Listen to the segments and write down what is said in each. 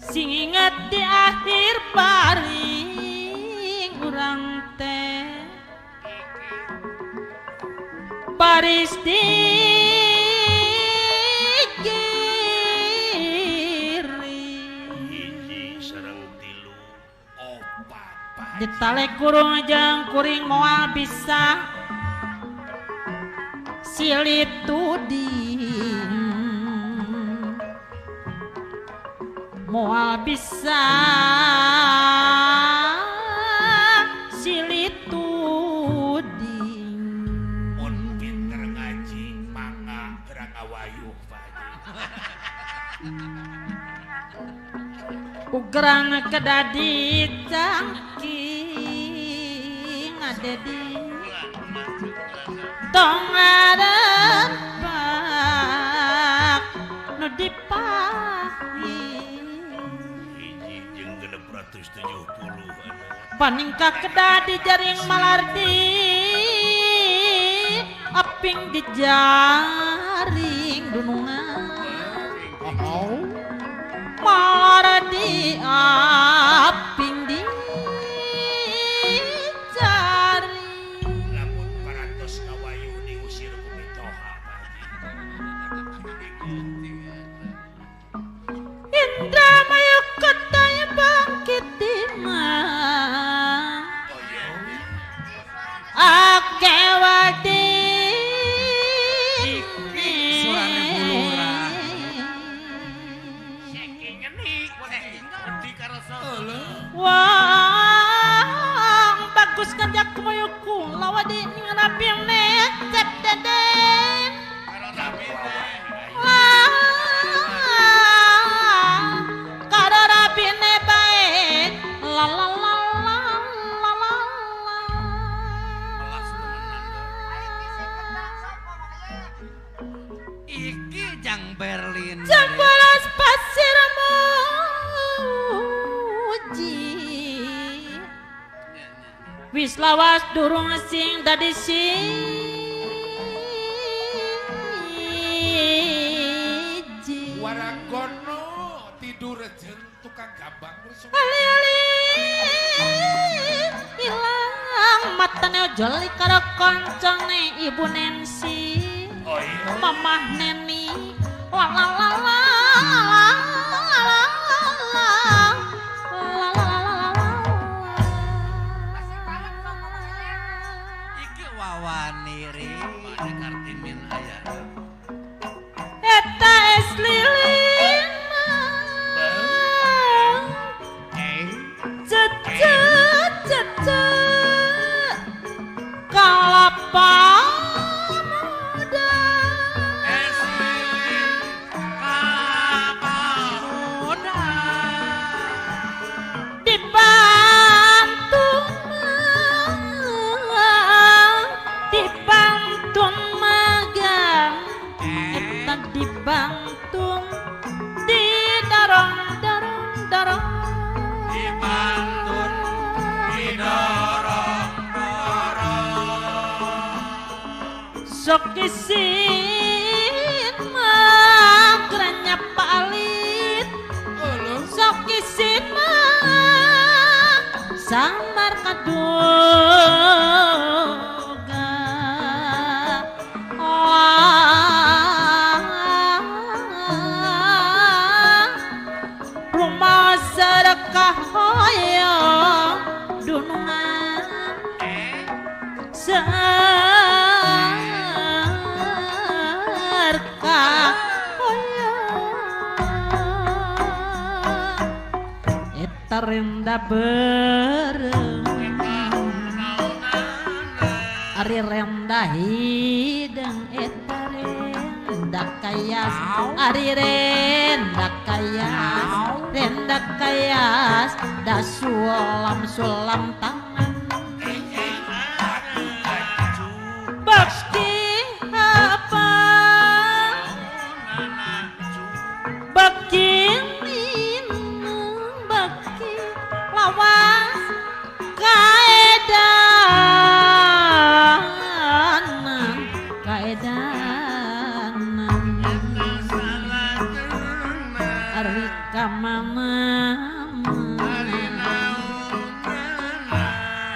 Sing inget di akhir paring urang teh baris di kiri hiji sareng tilu opat ditale kurung jeung kuring moal bisa silit tuding moal bisa silit tuding mun pinter ngaji mangga gerang ngawayuh Pak Haji. Ugerang kedah dicangking adedi tong arepak nu dipahi hiji jeung 670 paningka kedah dijaring malardi aping dijaring dunungan malardi aping dijaring lamun parantos ngawayuh diusir ku mitoha Pak Haji. Indramayu kota bangkit di mah ake wadi iki suarane bulurah wong bagus kerja kumayu kula wadi ngerapi necep deden karo rapine bae la la la la la la la. Iki jang Berlin Jembolas pasir muji wis lawas durung sing dadi siji Waranggono tidur jeung tukang gambang ali-ali ilang matane joli karo koncone Ibu Nancy oh iya Mamah Neni la la la la la la la la la la la. Iki wawaniri Kartimin aya eta es lilin cece cece kalapa muda es lilin kalapa muda dibantu dibantu magang eta dibantu didorong dorong dorong dibantun didorong dorong sok isin mah geranya palit sok isin mah samar kaduga rumah sedekah hoyong dunungan serka hoyong eta renda bereng ari renda hideng eta renda kayas ari renda kayas renda kayas da sulam sulam tangan bakti apa bakti minum bakti lawas kaedanan kaedanan Ka mana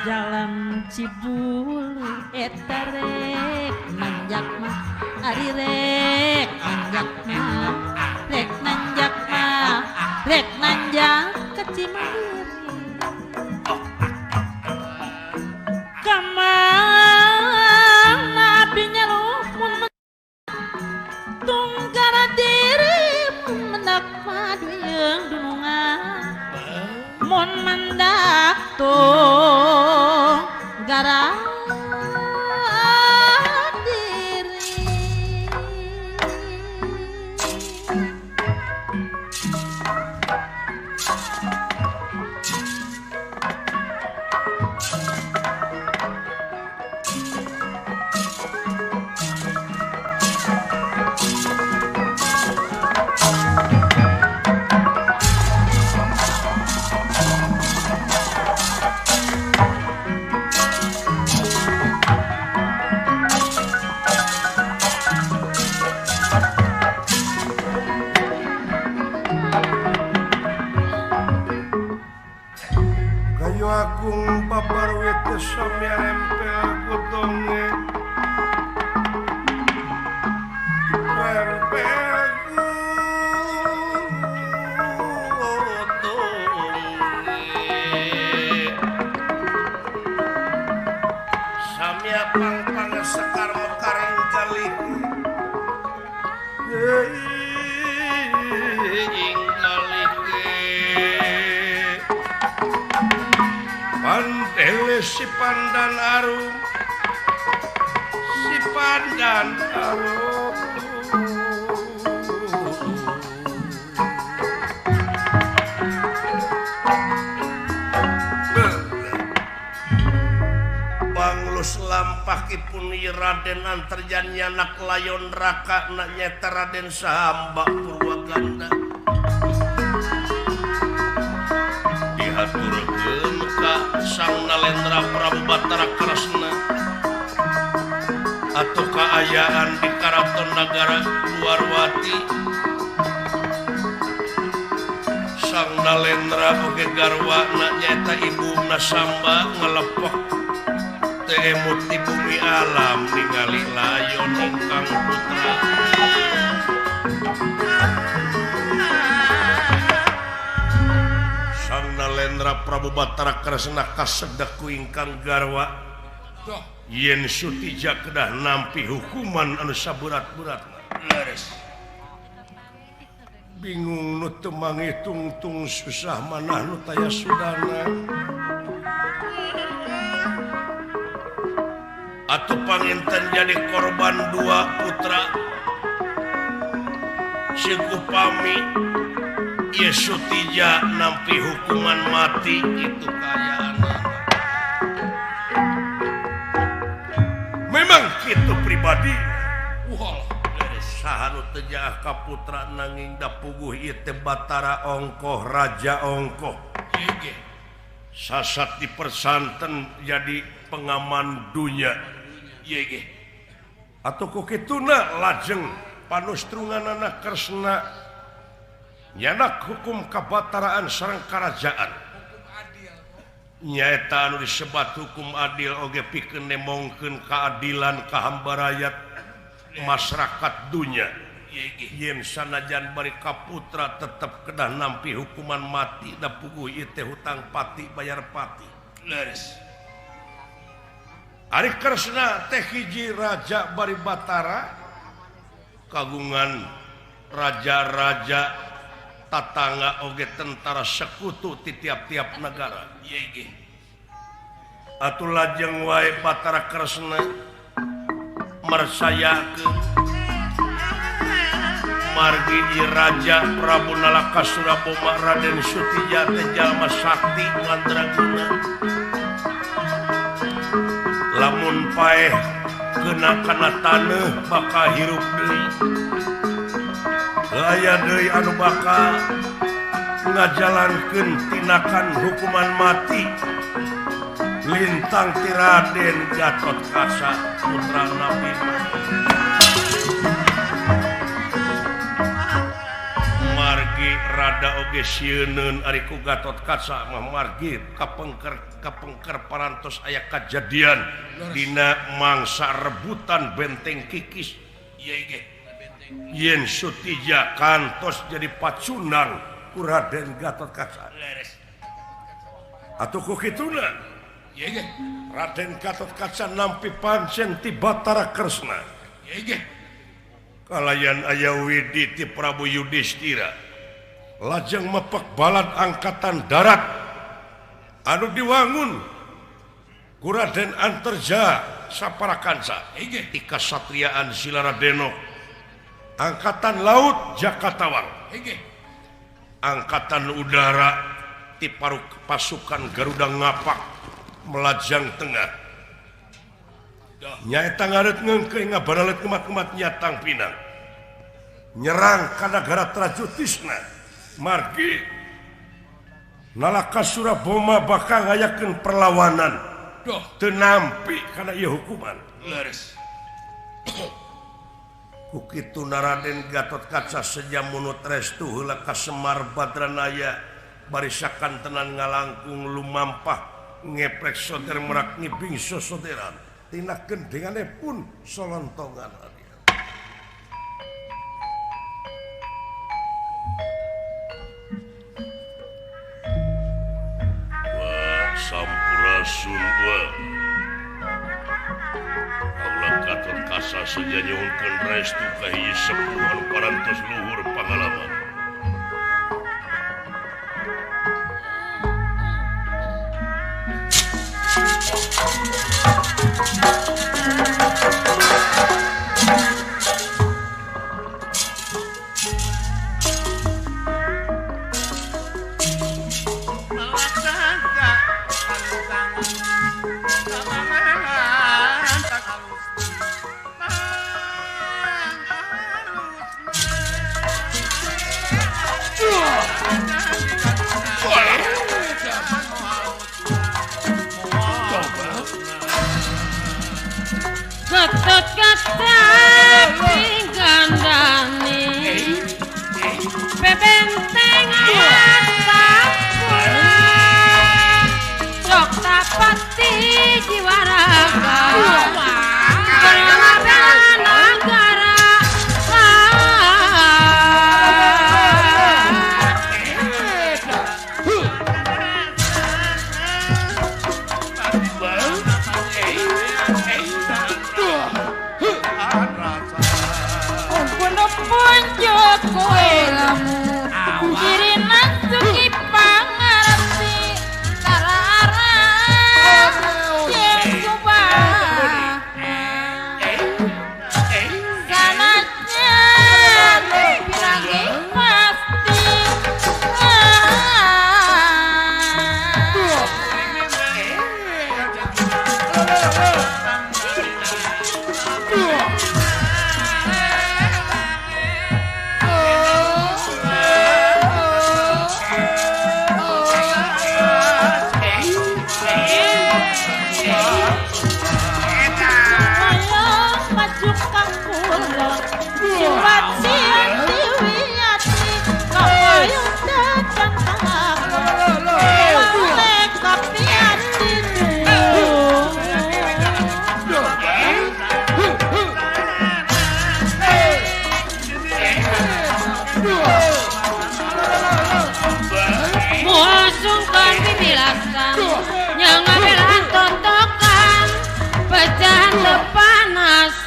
jalan Cibulu eta rek nanjak mah ari rek nanjak mah rek nanjak mah rek nanjak ke Cimandiri ka mana abdi nyalumun tunggara diri mun mendak madu jeung dunungan mun mendak tunggara diri. Kayu agung paparwit samya rempel kutonge rempel kutonge samya pangpang sekar mekar ing galih ing galih Pantele si pandan arum si pandan arum Banglus lampahipun Raden Antarjani anak layon raka na nyeta Raden Sahamba Purwaganda dihaturkeun ka Sang Nalendra Prabu Batara Kresna atau kaayaan di Karaton Nagara Dwarwati. Sang Nalendra oge garwana nyaeta ibuna Samba ngalepok teu emut di bumi alam ningali layon ingkang putra. Sang Nalendra Prabu Batara Kresna kasedek ku ingkang garwa yen Sutija kedah nampi hukuman anu saberat-beratna. Leres. Bingung nu teu mangitungtung susah manah nu taya sudana. Atuh panginten jadi korban dua putra. Sing upami ieu Sutija nampi hukuman mati itu kayaanana. Memang kitu pribadi. Saha nu teu nyaah ka putra nanging da puguh ieu teh Batara Ongkoh Raja Ongkoh. Sasat dipersanten jadi pengaman dunya. Atuh ku kituna lajeng panustrunganana Kresna nyanak hukum kabataraan sareng karajaan. Nyaeta anu disebat hukum adil oge pikeun nemongkeun keadilan ka hambarayat masyarakat dunya. Yen sanajan bari kaputra tetep kedah nampi hukuman mati da puguh ieu teh hutang pati bayar pati. Leres. Ari Kresna teh hiji raja bari Batara kagungan raja-raja tatangga oge tentara sekutu di tiap-tiap negara. Atuh lajeng wae Batara Kresna mersayakeun margi ieu Raja Prabu Nalakasura Boma Raden Sutija teh jalma sakti mandraguna. Lamun paeh kena kana taneuh bakal hirup deui. Aya deui anu bakal ngajalankeun tindakan hukuman mati lintang ti Raden Gatotkaca putra Bima. Margi Raden Narada oge sieuneun ari ku Gatot Kaca mah margi kapengker parantos aya kajadian dina mangsa rebutan benteng Kikis. Yen Sutija kantos jadi pacundang ku Raden Gatot Kaca. Atuh ku kituna Raden Gatot Kaca nampi pancen ti Batara Kresna. Kalayan aya widi ti Prabu Yudhistira lajeng mepek balad angkatan darat anu diwangun ku Raden Anterja Saparakansa ti kasatriaan Silaradeno, angkatan laut Jakatawang, angkatan udara ti pasukan Garuda Ngapak Melajang Tengah. Nyaeta ngareut ngeungkeun ngabaralet kumat-kumat nyatang pinang nyerang ka nagara Trajutisna margi nalaka Suraboma bakal ngayakeun perlawanan teu nampi kana ieu hukuman. Leres. Ku kitu Raden Gatot Kaca seja munut restu heula ka Semar Badranaya barisakan tenan ngalangkung lumampah ngeprek soder merak ngibing sosoderan tina gendengane pun solontongan. Wah, sampurasun wa. Kaula Gatot Kaca seja nyuhunkeun restu ka hiji sepuh anu parantos luhur pangalaman. Gatot Kaca gandane bebenteng Astapura sok tapati jiwa raga nagara.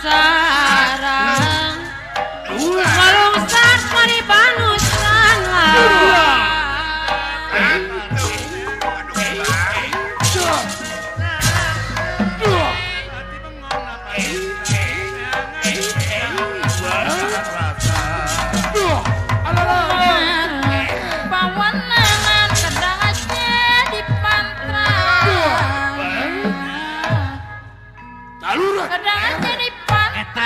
Penasaran malungsat mari panusan lah. Pawanangan kedangnya di pantra. Kedangnya di pantra.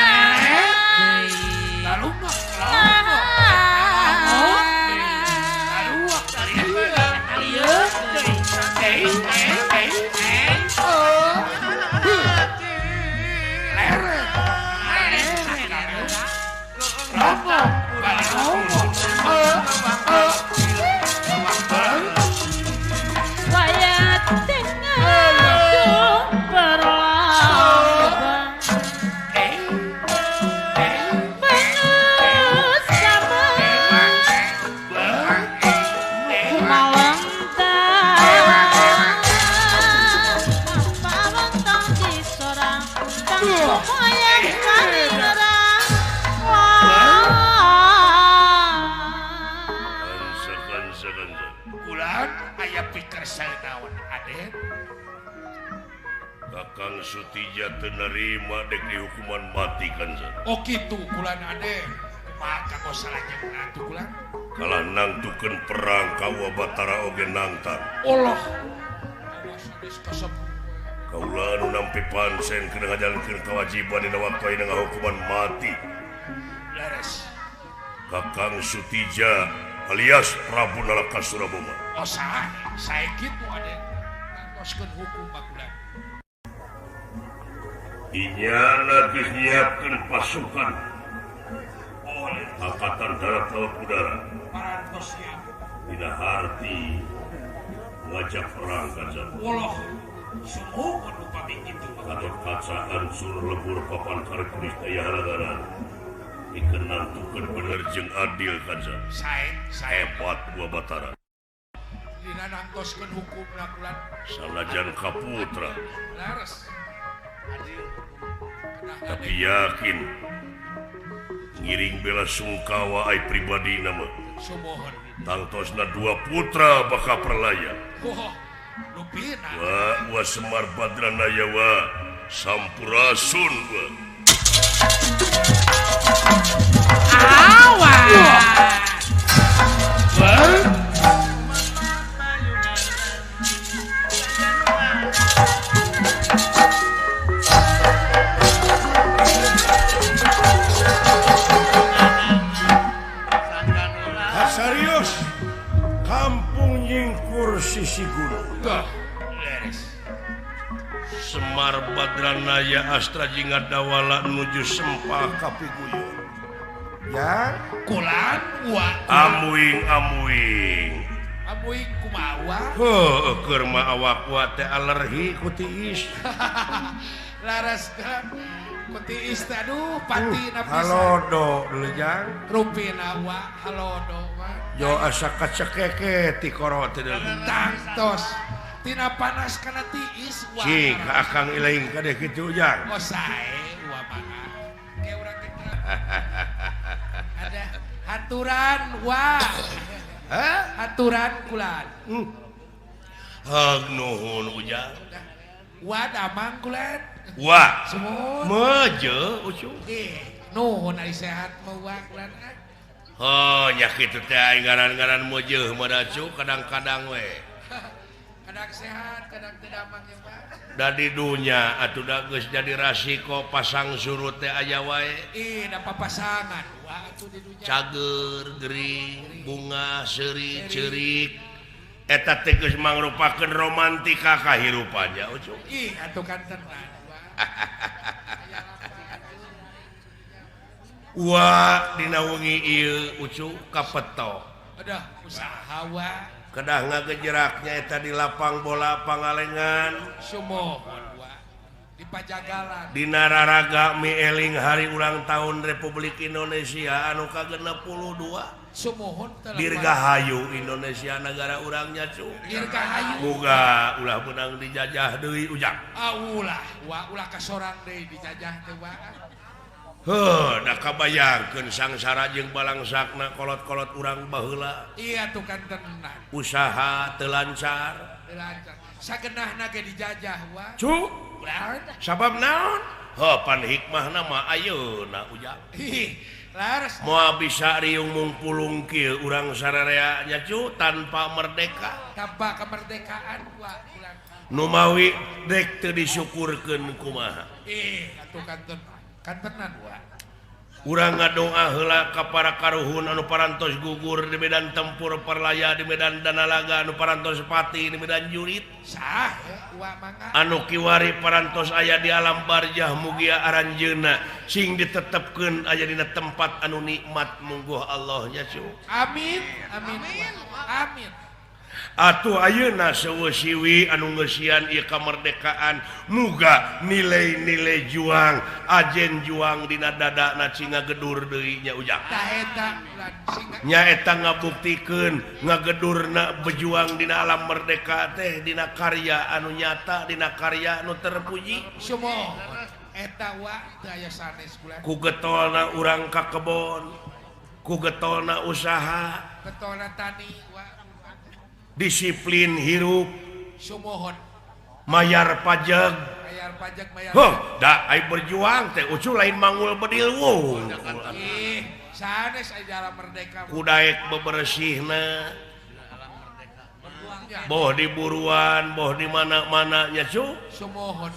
teu narima dek dihukuman mati kanjeng. Oh kitu kulan ade. Maka kok salajengna atuh kulan. Kalah nangtukeun perang ka Wa Batara oge nangtang. Allah. Awas geus kasep. Kaula anu nampi pancen keur ngajalankeun kewajiban dina waktu ayeuna ngahukuman mati. Leres. Kakang Sutija alias Prabu Nalakasuraboma. Oh sae, sae kitu ade. Nangtoskeun hukum bakulan. Inyana geus nyiapkeun pasukan. Angkatan Darat Laut Udara. Parantos siap. Dina harti ngajak perang kanjeng. Woloh. Sumuhun upami kitu. Gatot Kaca hancur lebur papan karep daya halagaran. Pikeun nangtukeun bener jeung adil kanjeng. Sae, sae. Hebat Wa Batara. Dina nangtoskeun hukumna kulan. Sanajan kaputra. Leres. Adil. Tapi yakin ngiring bela sungkawa ai pribadi nama. Sumuhun. Tangtosna dua putra bakal perlaya. Oh, lupina. Wa wa Semar Badranaya wa Sampurasun wa. Awas. Serius kampung nyingkur sisi gunung. Leres. Semar Badranaya Astra Jingga Dawala nuju Sempah Kapiguyon. Ya, kulan wa amuing amuing. Amuing kumaha wa? Heuh, keur mah awak wa teh alergi ku tiis. Laras ku tiis teh aduh pati na pisan. Halodo deui jang. Rupina wa halodo wa. Jo asa kacekeke ti koro teh deui. Tangtos. Tina panas kana tiis wa. Cing ka akang ilaing kade kitu jang. Oh sae wa mangga. Ke urang teh. Ada haturan wa. Hah? Haturan kulan. Hag nuhun ujang. Wa damang kulan. Wa. Sumuhun. Meje ucu. Ih, nuhun ari sehat mah wa kulan. Oh, nya kitu teh aing ngaran-ngaran meujeun mah dacu kadang-kadang we. Kadang sehat, kadang teu damang ya, Pak. Da di dunya atuh da geus jadi rasiko pasang surut teh aya wae. Ih, da papasangan wa atuh di dunya. Cager, gering, bunga, seuri, ceurik. Eta teh geus mangrupakeun romantika kahirupannya ucu. Ih, atuh kantenan wa. Wa dina wengi ieu ucu kapeto. Aduh, usaha wa. Kedah ngagejeraknya eta di lapang bola Pangalengan. Sumuhun wa. Di Pajagalan. Dina raraga mieling hari ulang tahun Republik Indonesia anu ka-62. Sumuhun teh. Dirgahayu Indonesia nagara urangnya cu. Dirgahayu. Muga ulah menang dijajah deui ujang. Ah ulah, wa ulah kasorang deui dijajah teh wa. Heuh, da kabayangkeun sangsara jeung balangsakna kolot-kolot urang baheula. Iya tuh kan tenan. Usaha teu lancar. Teu lancar. Sagenahna ge dijajah wa. Cu, sabab naon? Heuh, pan hikmahna mah ayeuna ujang. Ih, laras. Moal bisa riung mungpulung kieu urang sararea nya cu tanpa merdeka. Tanpa kemerdekaan wa urang. Nu mawi dek teu disyukurkeun kumaha. Ih, atuh kan tenan. Kantenan wa. Urang ngadoa heula ka para karuhun anu parantos gugur di medan tempur Perlaya, di medan Danalaga, anu parantos pati di medan jurit. Sah wa mangga. Anu kiwari parantos aya di alam barjah mugia aranjeunna sing ditetepkeun aya dina tempat anu nikmat mungguh Allah nya cu. Amin amin amin. Atuh ayeuna seueuh siwi anu ngeusian ieu kamerdekaan muga nilai-nilai juang ajen juang dina dadana cing ngagedur deui nya ujang. Tah eta nya eta ngabuktikeun ngagedurna bejuang dina alam merdeka teh dina karya anu nyata dina karya anu terpuji. Sumuhun eta wa teu aya sanes bulan. Ku getolna urang ka kebon, ku getolna usaha, getolna tani wa. Disiplin hirup Sumuhun. Mayar pajak. Mayar pajak mayar. Huh, da ai berjuang teh ucu lain mangul bedil wung. Ih, sanes ai alam merdeka. Kudaek bebersihna. Boh di buruan, boh di mana-mana nya cu. Sumuhun.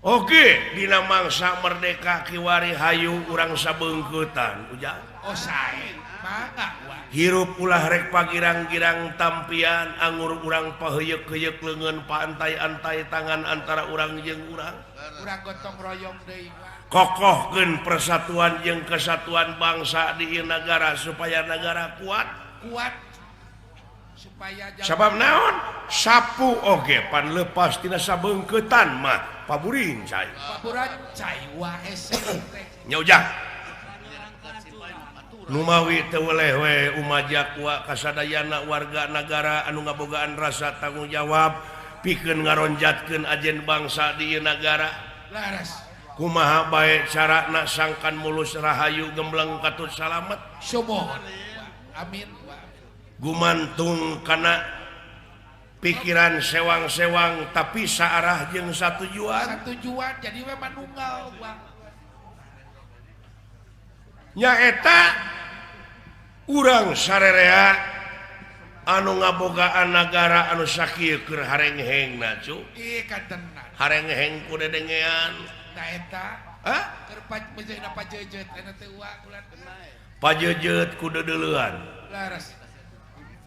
Oke, dina mangsa merdeka kiwari hayu urang sabeungkeutan ujang. Oh sae, mangga. Hirup ulah rek pagirang-girang tampian angur urang paheuyeuk-heuyeuk leungeun paantai-antai tangan antara urang jeung urang. Urang gotong royong deui. Kokohkeun persatuan jeung kesatuan bangsa di ieu nagara supaya nagara kuat. Kuat. Supaya sabab naon? Sapu oge pan lepas tina sabeungkeutan mah paburin cai. Paburan cai wa hese teh. Nya ujang. Numawi teu weleh we umajak wa kasadayana warga nagara anu ngabogaan rasa tanggung jawab pikeun ngaronjatkeun ajen bangsa di ieu nagara. Laras. Kumaha bae carana sangkan mulus rahayu gembleng katut salamet. Sumuhun. Amin. Gumantung kana pikiran sewang-sewang tapi saarah jeung satujuan. Satujuan jadi we manunggal wa. Nyaeta urang sarerea anu ngabogaan nagara anu sakieu keur harenghengna cu. Ih katenan. Harengheng ku dedengean. Ta eta. Hah? Keur pajeuna pajejeut eta teh wa ulah. Pajejeut ku deudeulean. Laras.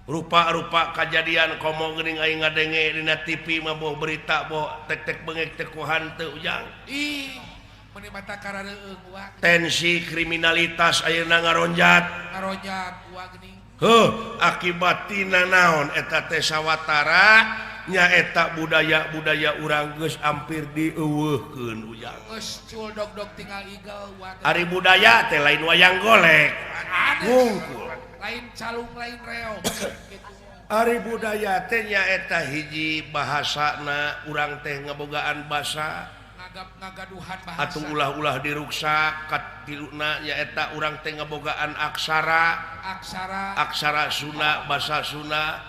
Rupa-rupa kajadian komo geuning aing ngadenge dina TV mah boh berita boh tek-tek bengek teh ku hanteu ujang. Ih. Meni mata karareueung wa. Tensi kriminalitas ayeuna ngaronjat. Ngaronjat wa geuning. Heuh, akibat tina naon eta teh sawatara nyaeta budaya-budaya urang geus hampir dieuweuhkeun ujang. Geus cul dog-dog tinggal igel wa. Ari budaya teh lain wayang golek. Wungkul. Lain calung lain reog kitu. Ari budaya teh nyaeta hiji bahasana urang teh ngabogaan basa. Ngagaduhan bahasa. Atuh ulah-ulah diruksak katiluna nyaeta urang teh ngabogaan aksara. Aksara. Aksara Sunda, basa Sunda.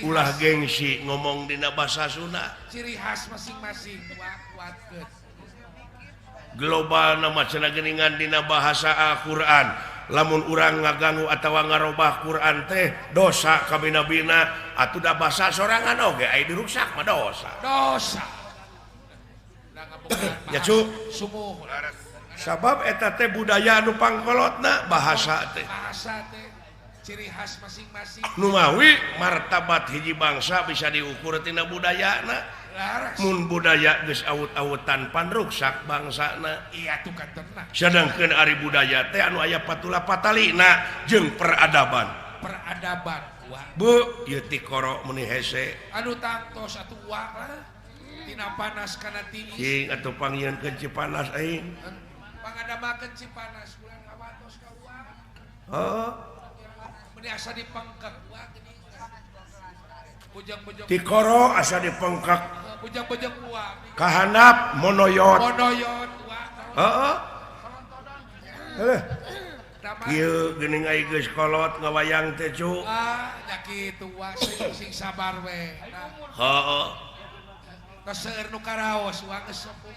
Ulah gengsi ngomong dina basa Sunda. Ciri khas masing-masing wa kuatkeun. Global nama cenah geuningan dina bahasa Al-Qur'an. Lamun urang ngaganggu atawa ngarobah Qur'an teh dosa kabina-bina atuh da basa sorangan oge aya diruksak mah dosa. Dosa. Ya cu. Sabab eta teh budaya anu pangkolotna bahasa teh. Bahasa teh ciri khas masing-masing. Numawi martabat hiji bangsa bisa diukur tina budayana. Mun budaya geus awut-awutan pan ruksak bangsana. Iya tuh kantenna. Sedangkeun ari budaya teh anu aya patula patalina jeung peradaban. Peradaban wa. Bu, ieu tikoro meuni hese. Anu tangtos atuh wa lah. Tina panas kana tiis. Cing atuh pangieunkeun Cipanas aing. Pangadamakeun Cipanas bulan kawatos ka wa. Heeh. Meuni asa dipengkek wa geuning. Bujang-bujang tikoro asa dipengkek. Bujang-bujang wa. Kahandap monoyot. Monoyot wa. Heeh. Heuh. Kieu geuning aing geus kolot ngawayang teh cu. Ah, nya kitu wa sing sabar we. Heeh. Seueur nu karaos wa geus sepuh.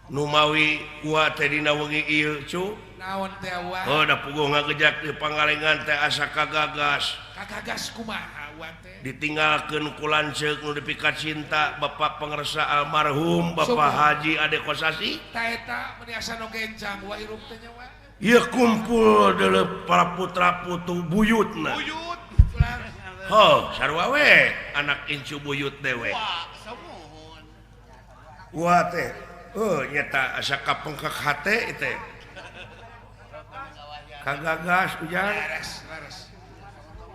Numawi wa teh dina wengi ieu cu. Naon teh wa? Oh da puguh ngagejak di Pangalengan teh asa kagagas. Kagagas kumaha wa teh? Ditinggalkeun ku lanceuk nu dipikat cinta Bapak Pangersa almarhum Bapak Haji Ade Kosasi. Ta eta meuni asa nu gencang wa hirup teh nya wa. Ieu kumpul deuleu para putra putu buyutna. Buyut. Heuh, sarua we anak incu buyut dewek. Wah teh, oh nyata asa kapengkek hate teh. Kagagas ujang.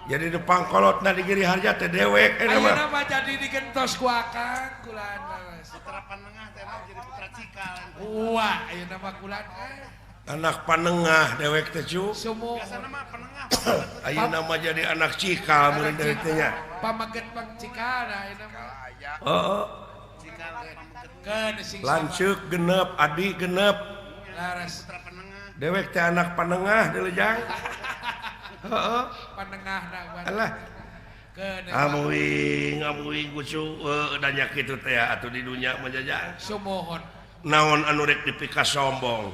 Jadi depan kolotna di Giri Harja teh dewek eta mah. Ayeuna mah jadi digentos ku akang kulan leres. Putra panengah teh mah jadi putra cikal. Wah, ayeuna mah kulan Anak panengah dewek teh cu. Biasana mah panengah. Ayeuna mah jadi anak cikal meureun deui teh nya. Pamaget pang cikal ayeuna mah. Heeh. Lanceuk genep, adi genep. Laras. Dewek teh anak panengah deulejang. Heeh. Panengah. Alah. Amuing amuing kucu danya kitu teh atuh di dunya mah jajang. Sumuhun. Naon anu rek dipika sombong.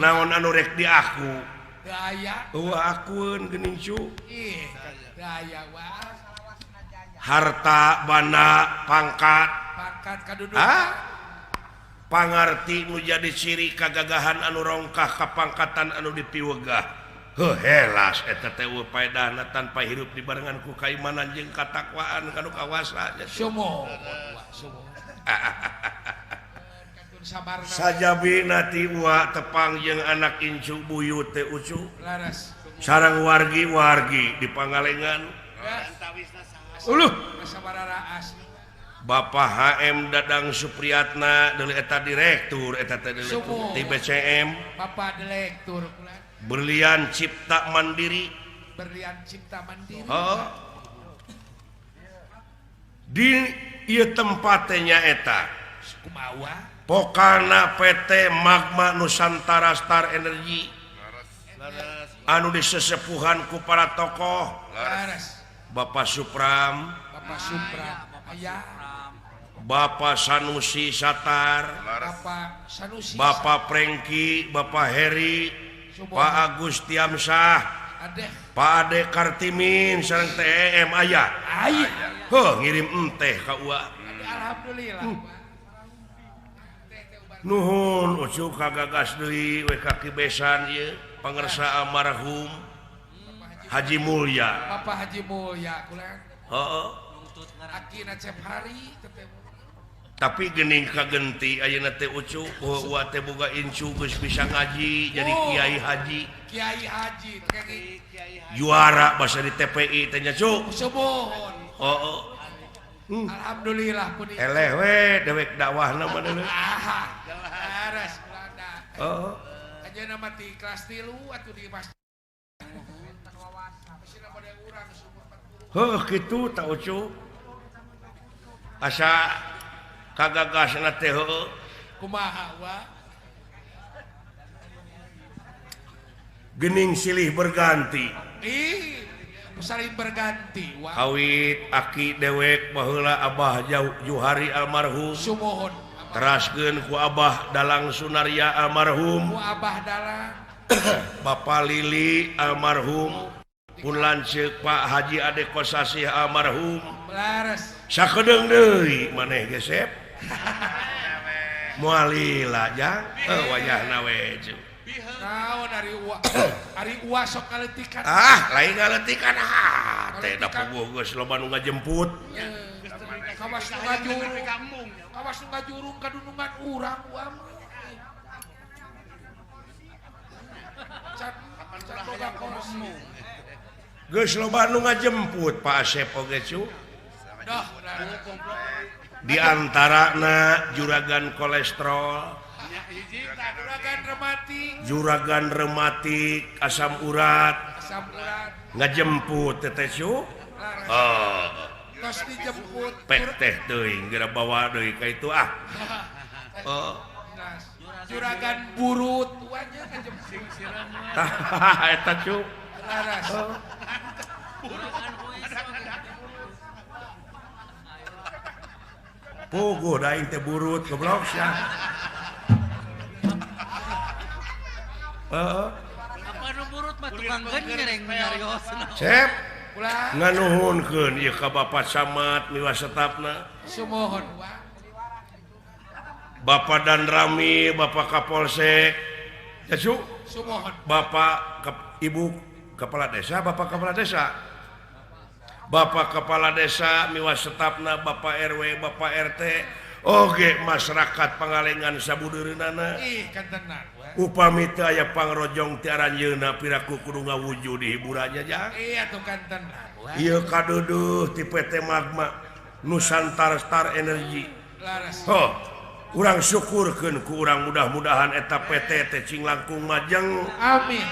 Naon anu rek diaku. Teu aya. Eueuh akueun geuning cu. Ih, teu aya wa. Harta banda pangkat. Pangkat kadudukan. Pangarti nu jadi ciri kagagahan anu rongkah kapangkatan anu dipiwegah. Heuh helas eta teh eueuh paedahna tanpa hirup dibarengan ku kaimanan jeung katakwaan kanu kawasa. Sumuhun. Sumuhun. Sajabina ti uwa tepang jeung anak incu buyut teh ucu. Sareng wargi-wargi di Pangalengan. Uluh. Bapak HM Dadang Supriyatna deui eta direktur eta teh di BCM. Bapak direktur Berlian Cipta Mandiri. Berlian Cipta Mandiri. Oh. Di ieu tempat teh nyaeta kumaha? Pokana PT Magma Nusantara Star Energy. Anu disesepuhan ku para tokoh. Bapak Supram, Bapak Supram, aya. Bapak Sanusi Satar, Bapak Sanusi, Bapak Prengki, Bapak Heri, Pak Agus Tiamsah, Pak Ade Kartimin sareng TEM aya. Aya. Heuh ngirim enteh ka ua. Alhamdulillah. Nuhun ucu kagagas deui we ka kibesan ieu pangersa almarhum Haji Mulya. Bapak Haji Mulya kula. Heeh. Aki Cep Hari tapi geuning kagenti ayeuna teh ucu uwa teh boga incu geus bisa ngaji jadi kiai haji. Kiai haji juara basa di TPI teh nya cu. Sumuhun. Heeh. Alhamdulillah pun eleh we dewek dakwahna mah deuleu. Laras kula. Heeh. Ayeuna mah di kelas 3 atuh di masjid. Heuh kitu ta ucu. Asa kagagasna teh heueuh. Kumaha wa? Geuning silih berganti. Ih, saling berganti wa. Kawit aki dewek baheula Abah Juhari almarhum. Sumuhun. Teraskeun ku Abah Dalang Sunarya almarhum. Ku Abah Dalang. Bapak Lili almarhum. Pun lanceuk Pak Haji Ade Kosasih almarhum. Laras. Sakedeung deui maneh gesep. Moal lila jang wayahna we cu. Naon ari uwa? Ari uwa sok ngaletikan. Ah, lain ngaletikan ah teh da puguh geus loba nu ngajemput. Kawas nu ngajurung. Kawas nu ngajurung kadunungan urang uwa mah. Can boga kursi. Geus loba nu ngajemput Pak Asep oge cu. Di antarana juragan kolesterol, juragan rematik, asam urat, ngajemput teteh cu. Oh. Tos dijemput. Pek teh teuing geura bawa deui ka itu ah. Oh. Juragan burut wanya ngajemput. Tah eta cu. Laras. Puguh da aing teh burut goblok sia. Heeh. Apa nu burut mah tukang genjreng nyariosna. Cep. Nganuhunkeun ieu ka Bapak Camat miwa setapna. Sumuhun. Bapak Danrami, Bapak Kapolsek. Ya cu. Sumuhun. Bapak Ibu Kepala Desa, Bapak Kepala Desa. Bapak Kepala Desa miwa setapna, Bapak RW, Bapak RT, oge masyarakat Pangalengan sabudeureunana. Ih, kantenan. Upami teu aya pangrojong ti aranjeunna piraku kudu ngawujud di hiburannya jang. Iya tuh kantenan. Ieu kaduduh ti PT Magma Nusantara Star Energy. Laras. Oh, urang syukurkeun ku urang mudah-mudahan eta PT teh cing langkung majeng. Amin.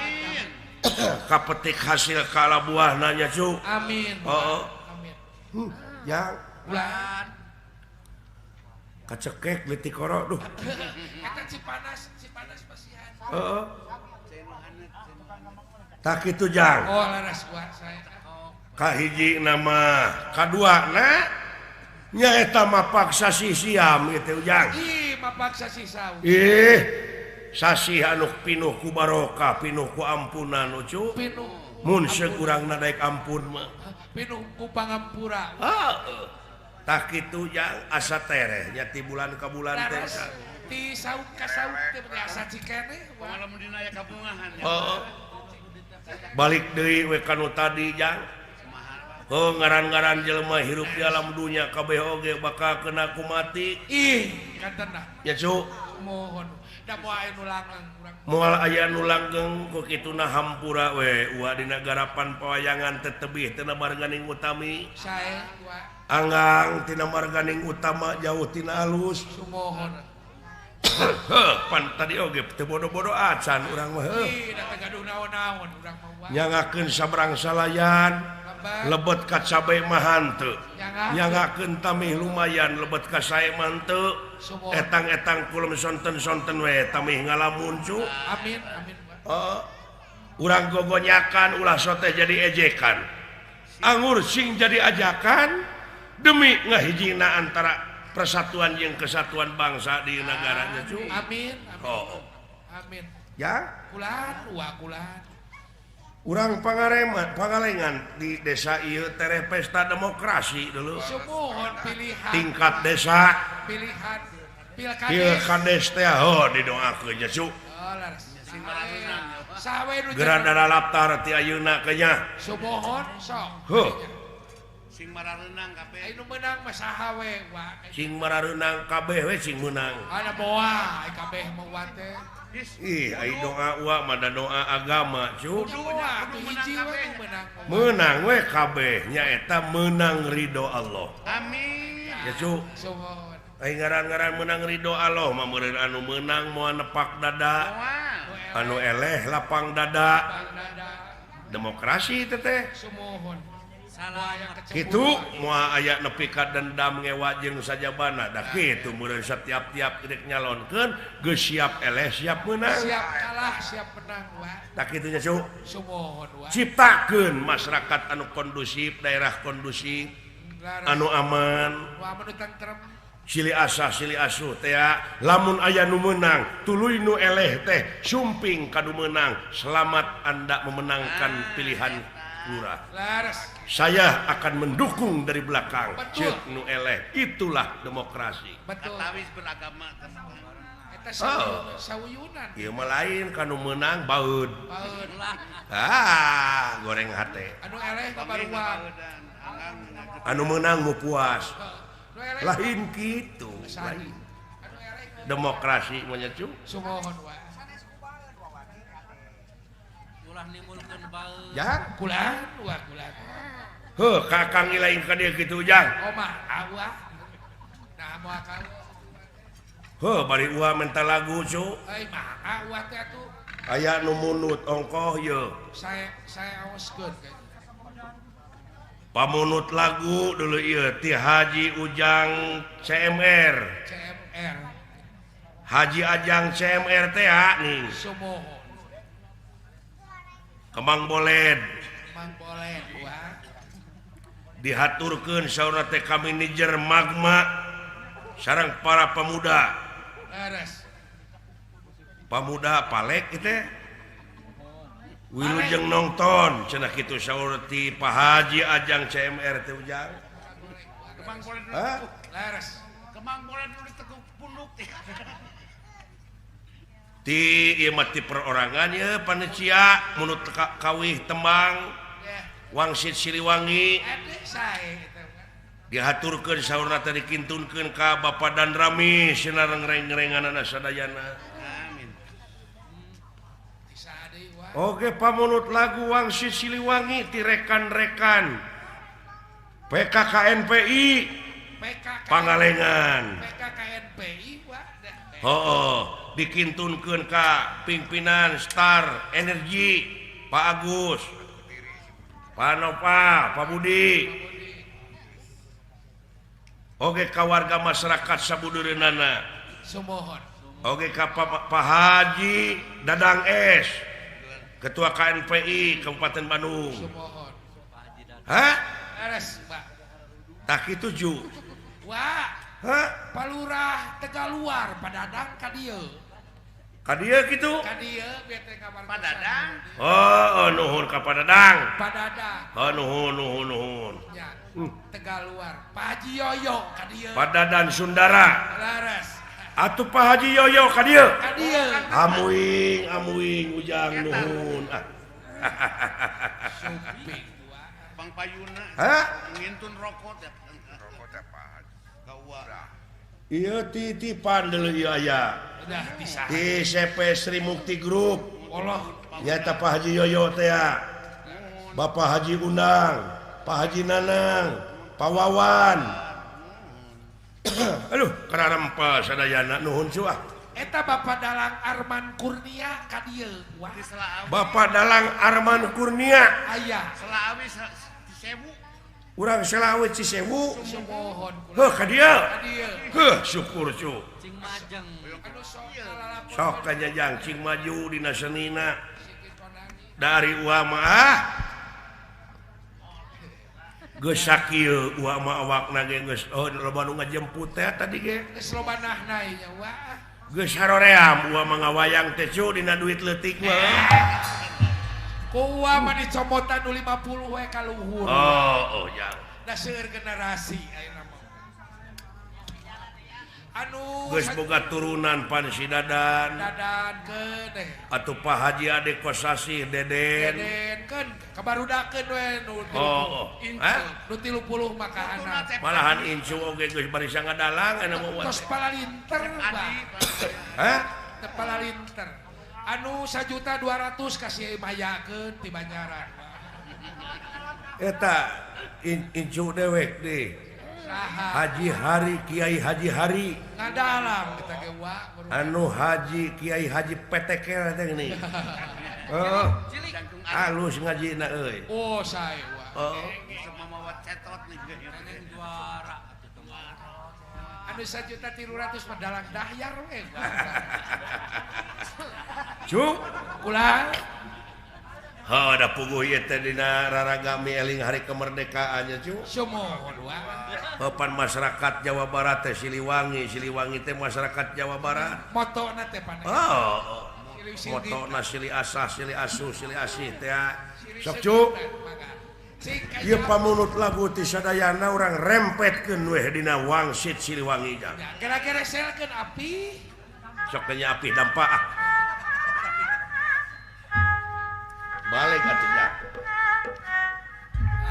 Kapetik hasil kala buah nanya cu. Amin. Oh, amin. Yang ulan kacekek leutik koro duh. Eta Cipanas, Cipanas pasihan. Heeh. Tak kitu jang. Oh, laras gua saya. Kahiji nama kadua na nyaeta mapak sasih siam gitu ujang. Ih mapak sasih saum. Ih sasih anu pinuh ku barokah pinuh ku ampunan ucu. Pinuh. Mun sekurang nadaek ampun mah. Pinuh ku pangampura. Heeh. Tah kitu jang asa tereh nya ti bulan ka bulan teh. Ti saum ka saum teh asa cikene. Lamun dina aya kabungahan. Heeh. Balik deui we kanu tadi jang. Oh ngaran-ngaran jelema hirup di alam dunya kabeh oge bakal kena ku mati. Ih, katana. Ya cu. Mohon. Da moal aya nu langgeng urang. Moal aya nu langgeng ku kituna hampura we uwa dina garapan pawayangan teh tebih tina marganing utami. Sae wa. Anggang tina marganing utama jauh tina alus. Sumohon. Heuh, pan tadi oge teu bodo-bodo acan urang mah heuh. Ih, da teu gaduh naon-naon urang mah wa. Nyangakeun sabrang salayan. Lebet ka cabe mah henteu. Nyangakeun tamih lumayan lebet ka sae mah henteu. Etang-etang kulem sonten-sonten we tamih ngalamun cu. Amin amin. Heeh. Urang gogonyakan ulah sote jadi ejekan. Angur sing jadi ajakan demi ngahijina antara persatuan jeung kesatuan bangsa di negaranya cu. Amin amin. Oh. Amin. Ya? Kulan wa kulan. Urang Pangalengan di desa ieu tereh pesta demokrasi dulu. Sumuhun pilihan. Tingkat desa. Pilihan pilkades. Pilkades teh heuh didoakeun nya cu. Oh, leres. Geura daralaptar ti ayeuna kenya. Sumuhun sok. Heuh. Sing marareunang kabeh. Anu meunang mah saha we wa. Sing marareunang kabeh we sing meunang. Ada moal ai kabeh mah teh. Ih, ai doa uwa mah da doa agama cu. Meunang we kabeh nyaeta meunang ridho Allah. Amin. Ya cu. Ai ngaran-ngaran meunang ridho Allah mah meureun anu meunang moal nepak dada. Anu eleh lapang dada. Demokrasi teh teh. Kitu moal aya nepi ka dendam ngewa jeung sajabana da kitu meureun setiap-tiap rek nyalonkeun geus siap eleh siap meunang. Siap kalah siap menang wa. Tah kitu nya cu. Sumuhun wa. Ciptakeun masyarakat anu kondusif, daerah kondusif, anu aman. Wa anu tentrem. Silih asah silih asuh teh lamun aya nu meunang tuluy nu eleh teh sumping ka nu meunang. Selamat Anda memenangkan pilihan lurah. Saya akan mendukung dari belakang. Ceuk nu eleh. Itulah demokrasi. Betul. Katawis beragama. Eta sauyunan. Ieu mah lain kanu meunang baeud. Baeud. Ah, goreng hate. Anu eleh kabaruan. Anu meunang mu puas. Lain kitu. Lain. Demokrasi mah nya cu. Sumuhun wa. Ulah nimbulkeun baeud. Ya, kulan wa kulan. Heuh, kakang lain ka dieu kitu ujang. Omah awah. Nah moal ka. Heuh, bari uwa menta lagu cu. Euy mah awah teh atuh. Aya nu munut ongkoh yeuh. Saya aoskeun Pamunut lagu dulu ieu ti Haji Ujang CMR. CMR. Haji Ajang CMR teh nih. Sumuhun. Kemang Boled. Kemang Boled wah. Dihaturkeun saurna teh ka manajer Magma sareng para pemuda. Leres. Pemuda palek kitu teh. Wilujeng nonton cenah kitu saur ti Pak Haji Ajang CMR teh Ujang. Kemang Boled. Hah? Leres. Kemang Boled nu ditekuk punduk teh. Ti ieu mah ti perorangan ye panitia munut kawih tembang Wangsit Siliwangi dihaturkeun saurna teh dikintunkeun ka Bapak Danrami cenah reng-renganana sadayana. Amin. Oke pamunut lagu Wangsit Siliwangi ti rekan-rekan PKKNPI Pangalengan. PKKNPI wa. Heuh, dikintunkeun ka pimpinan Star Energy Pak Agus, Pak Nova, Pak Budi. Oke ka warga masyarakat sabudureunana. Sumuhun. Oke ka Pak Haji Dadang S, Ketua KNPI Kabupaten Bandung. Sumuhun. Hah? Leres, Pak. Tak kitu ju. Wah. Hah? Palurah Tegaluar Padadang ka dieu. Ka dieu kitu? Ka dieu bete kabar Padadang. Oh, nuhun ka Padadang. Padadang. Oh, nuhun nuhun nuhun. Ya. Tegaluar. Pak Haji Yoyo ka dieu. Padadan Sundara. Leres. Atuh Pak Haji Yoyo ka dieu. Ka dieu. Amuing amuing ujang nuhun. Ah. Suping. Bang Payuna. Hah? Ngintun rokok teh. Rokok teh Pak Haji. Ieu titipan deuleu ieu aya. Udah bisa. Di CP Sri Mukti Group. Allah. Nyata Pak Haji Yoyo teh ya. Bapak Haji Undang, Pak Haji Nanang, Pak Wawan. Aduh, kararempel sadayana nuhun cu ah. Eta Bapak Dalang Arman Kurnia ka dieu. Wah. Bapak Dalang Arman Kurnia. Aya. Selaawi Cisewu. Urang Selaawi Cisewu. Sumuhun. Heuh ka dieu. Ka dieu. Heuh syukur cu. Cing majeng. Sok kanyajang cing maju dina senina. Dari uama ah. Geus sakieu uama awakna ge geus oh loba nu ngajemput teh tadi ge. Geus loba nahnai nya wah. Geus haroream uama ngawayang teh cu dina duit leutik mah. Ku uama dicomotan nu 50 we ka luhur. Oh, oh jang. Da seueur generasi ayeuna mah. Anu geus boga turunan pan si Dadan. Dadan keun deh. Atuh Pak Haji Ade Kosasih Deden. Deden keun kabarudakeun we nu oh, oh. Nu 30 mah ka anak. Malahan incu oge geus bari sangadalang anu mah. Tos palalinter Bah. Hah? Teu palalinter. Anu 1.200.000 kasih mayakeun ti Banjaran. Eta incu dewek deh. Haji Hari Kiai Haji Hari ngadalang kita ge wa anu Haji Kiai Haji PTK teh geuning. Heeh. Halus ngajina euy. Oh sae wa. Heeh. Mamawa cetot nih juara atuh mah. Anu 1.300.000 mah dalang dahyar we. Cu kula. Heuh da puguh ieu teh dina raragami eling hari kemerdekaan nya cu. Sumuhun wa. Papan masyarakat Jawa Barat teh Siliwangi, Siliwangi teh masyarakat Jawa Barat. Motona teh pan. Oh. Motona silih asah, silih asuh, silih asih teh. Sok cu. Ieu pamunut lagu ti sadayana urang rempetkeun weh dina wangsit Siliwangi jang. Gara-gara selkeun api. Sok teh nya api dampak ah. Balik atuh nya.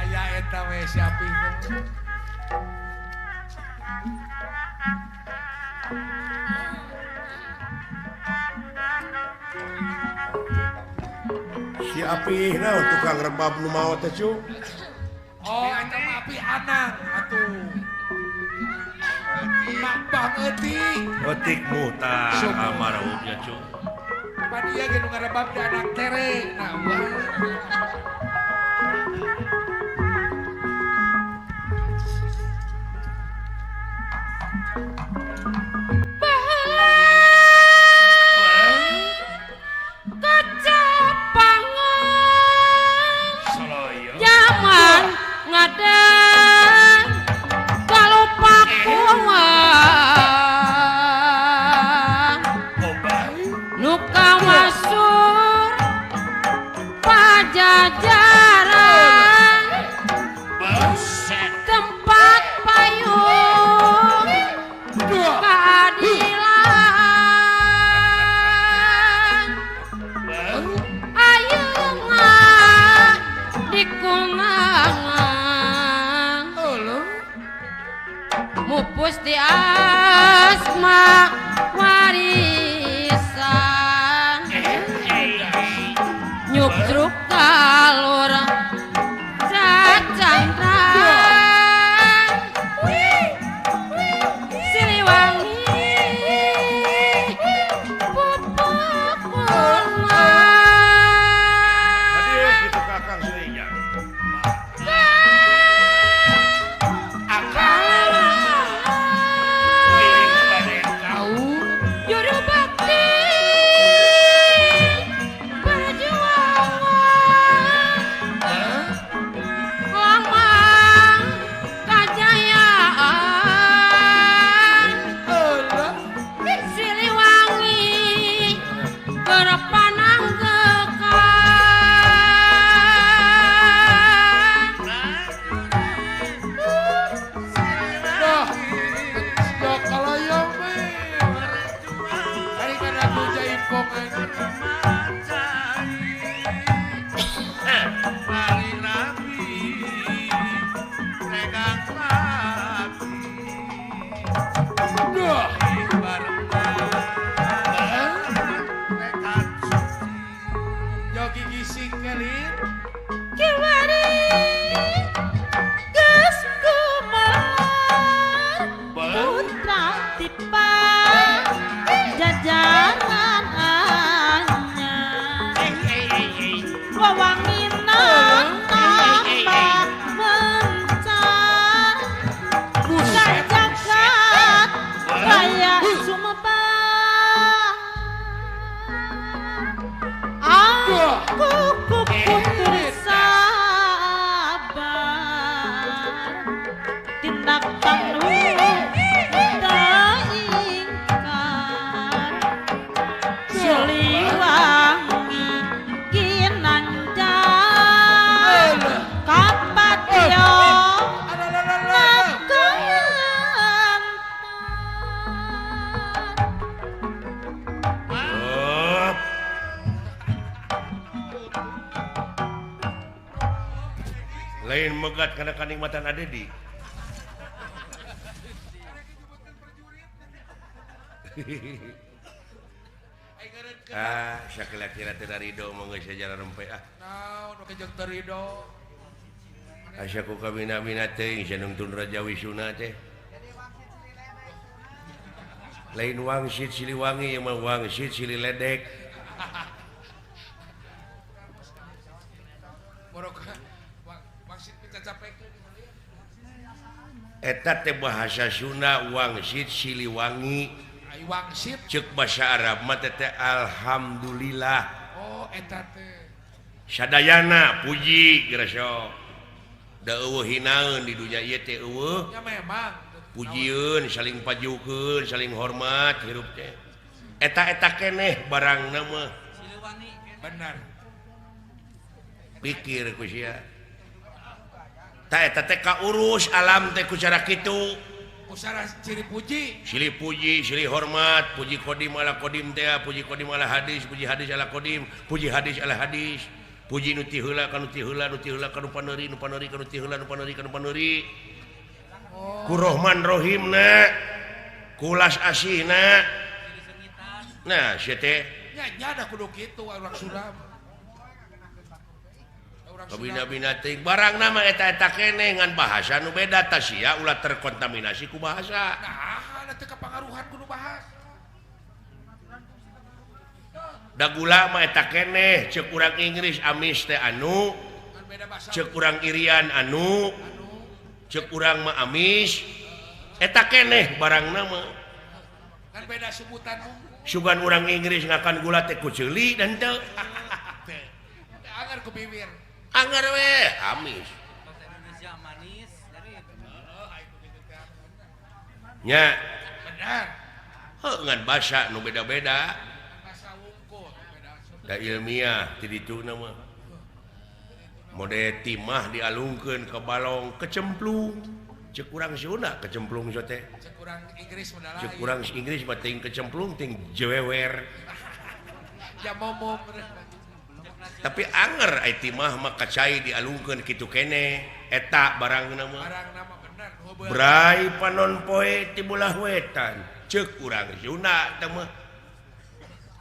Aya eta we si api. Si api naon tukang rebab nu maot teh cu? Oh, eta mah api anang atuh. Mak bang eutik. Eutik mutar almarhum nya cu. Pan ieu ge nu ngarebab di anak tere. Nah, wah. Baheula kecapangan zaman ngadeng kalupa kuang nu kamasur Pajajaran tempat payung keadilan ayeuna dikunangan mupus di asma warisan nyubruk kalur cacangkrang Siliwangi pupuk bunga. Hadir kitu Kakang Siliwangi. Juru bakti perjuangan Peryogi gising kali. Kiwari geus kumar putra tipa jajaran anyar wawanginan tambah mencar bukan jagat raya sumebar aku kukutur sabar tindakan ingkar Siliwangi ginanjar kapatyo nakantar. Lain megat karena kanikmatan Adedi. Ah, sakila-kira teu ridho mah geus sejarah rempe ah. Naon nu kejeng teu ridho. Asa ku kabina-bina teuing sanungtun Raja Wisuna teh. Lain wangsit Siliwangi ieu mah wangsit Sililedek. Wangsit picacapekeun. Eta teh bahasa Sunda wangsit Siliwangi. Wangsit cek bahasa Arab mah teh alhamdulillah. Oh eta teh sadayana puji geura sok. Da eueuh hinaeun di dunya ieu teh eueuh. Ya memang pujieun saling pajukeun saling hormat hirup teh. Eta-eta keneh barangna mah. Siliwangi bener. Pikir ku sia. Ta eta teh kaurus alam teh ku cara kitu. Usara ciri puji, silih puji, silih hormat, puji kodim ala kodim teh, puji kodim ala hadis, puji hadis ala kodim, puji hadis ala hadis, puji nu ti heula ka nu ti heula, nu ti heula ka nu paneuri, nu paneuri ka nu ti heula, nu paneuri ka nu paneuri. Ku Rohman Rohimna, kulas asihna. Nah, sia teh nya nya da kudu kitu urang Sunda. Kabina-bina teuing barang nama eta-eta keneh ngan bahasa nu beda ta sia ulah terkontaminasi ku bahasa. Nah, teu kapangaruhan ku nu bahasa. Da gula mah eta keneh ceuk urang Inggris amis teh anu, ceuk urang Irian anu, ceuk urang mah amis. Eta keneh barang nama. Kan beda sebutan. Sugan urang Inggris ngakan gula teh ku ceuli dan teu. Anger ku bibir. Anger we amis. Bahasa Indonesia manis dari nya. Benar. Heuh ngan basa nu beda-beda. Basa wungkul beda. Da ilmiah ti ditu na mah. Mode timah dialungkeun ke balong kecemplung. Ceuk urang Sunda kecemplung so teh. Ceuk urang Inggris mah lain. Ceuk urang Inggris mah ting kecemplung ting jewewer. Ja momong. Tapi anger ai timah mah kacai dialungkeun kitu keneh eta barangna mah. Barangna mah bener. Brai panon poe ti belah wetan ceuk urang Sunda teh mah.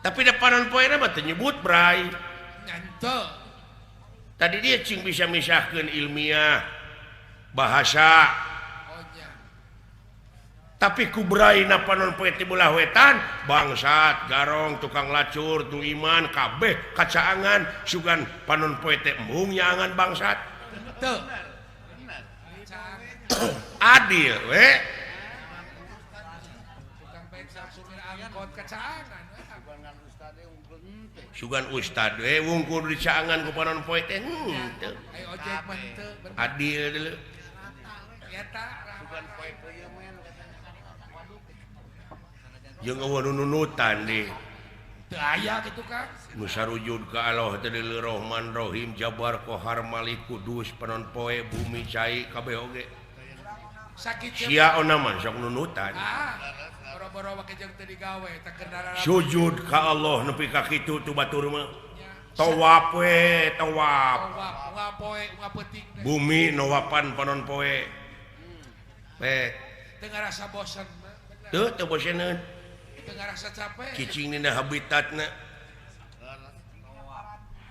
Tapi da panon poe mah teu nyebut brai. Nya henteu. Tadi dia cing bisa misahkeun ilmiah bahasa. Oh nya. Tapi ku brai na panon poe ti belah wetan bangsat garong tukang lacur tu iman kabeh kacaangan sugan panon poe teh embung nyaangan bangsat. Teu. Adil we. Tukang becak supir angkot kacaangan. Sugan ustad we wungkul dicaangan ku panon poe teh henteu. Ai ojek mah henteu. Adil deuleu. Eta sugan poe ieu mah jeung eueuh nu nunutan di teu aya kitu Kang. Nu sarujud ka Allah teh deuleu Rahman Rahim Jabar Kohar Malik Kudus panon poe bumi cai kabeh oge. Sakit sia ona mah sok nunutan. Ah, boro-boro make jeung teu digawe teh kendaraan. Sujud ka Allah nepi ka kitu tu batur mah. Tawaf we, tawaf. Tawaf unggal poe, unggal peuting. Bumi nawapan panon poe. Pek. Teu ngarasa bosen. Teu teu boseneun. Teu ngarasa capek. Cicing dina habitatna.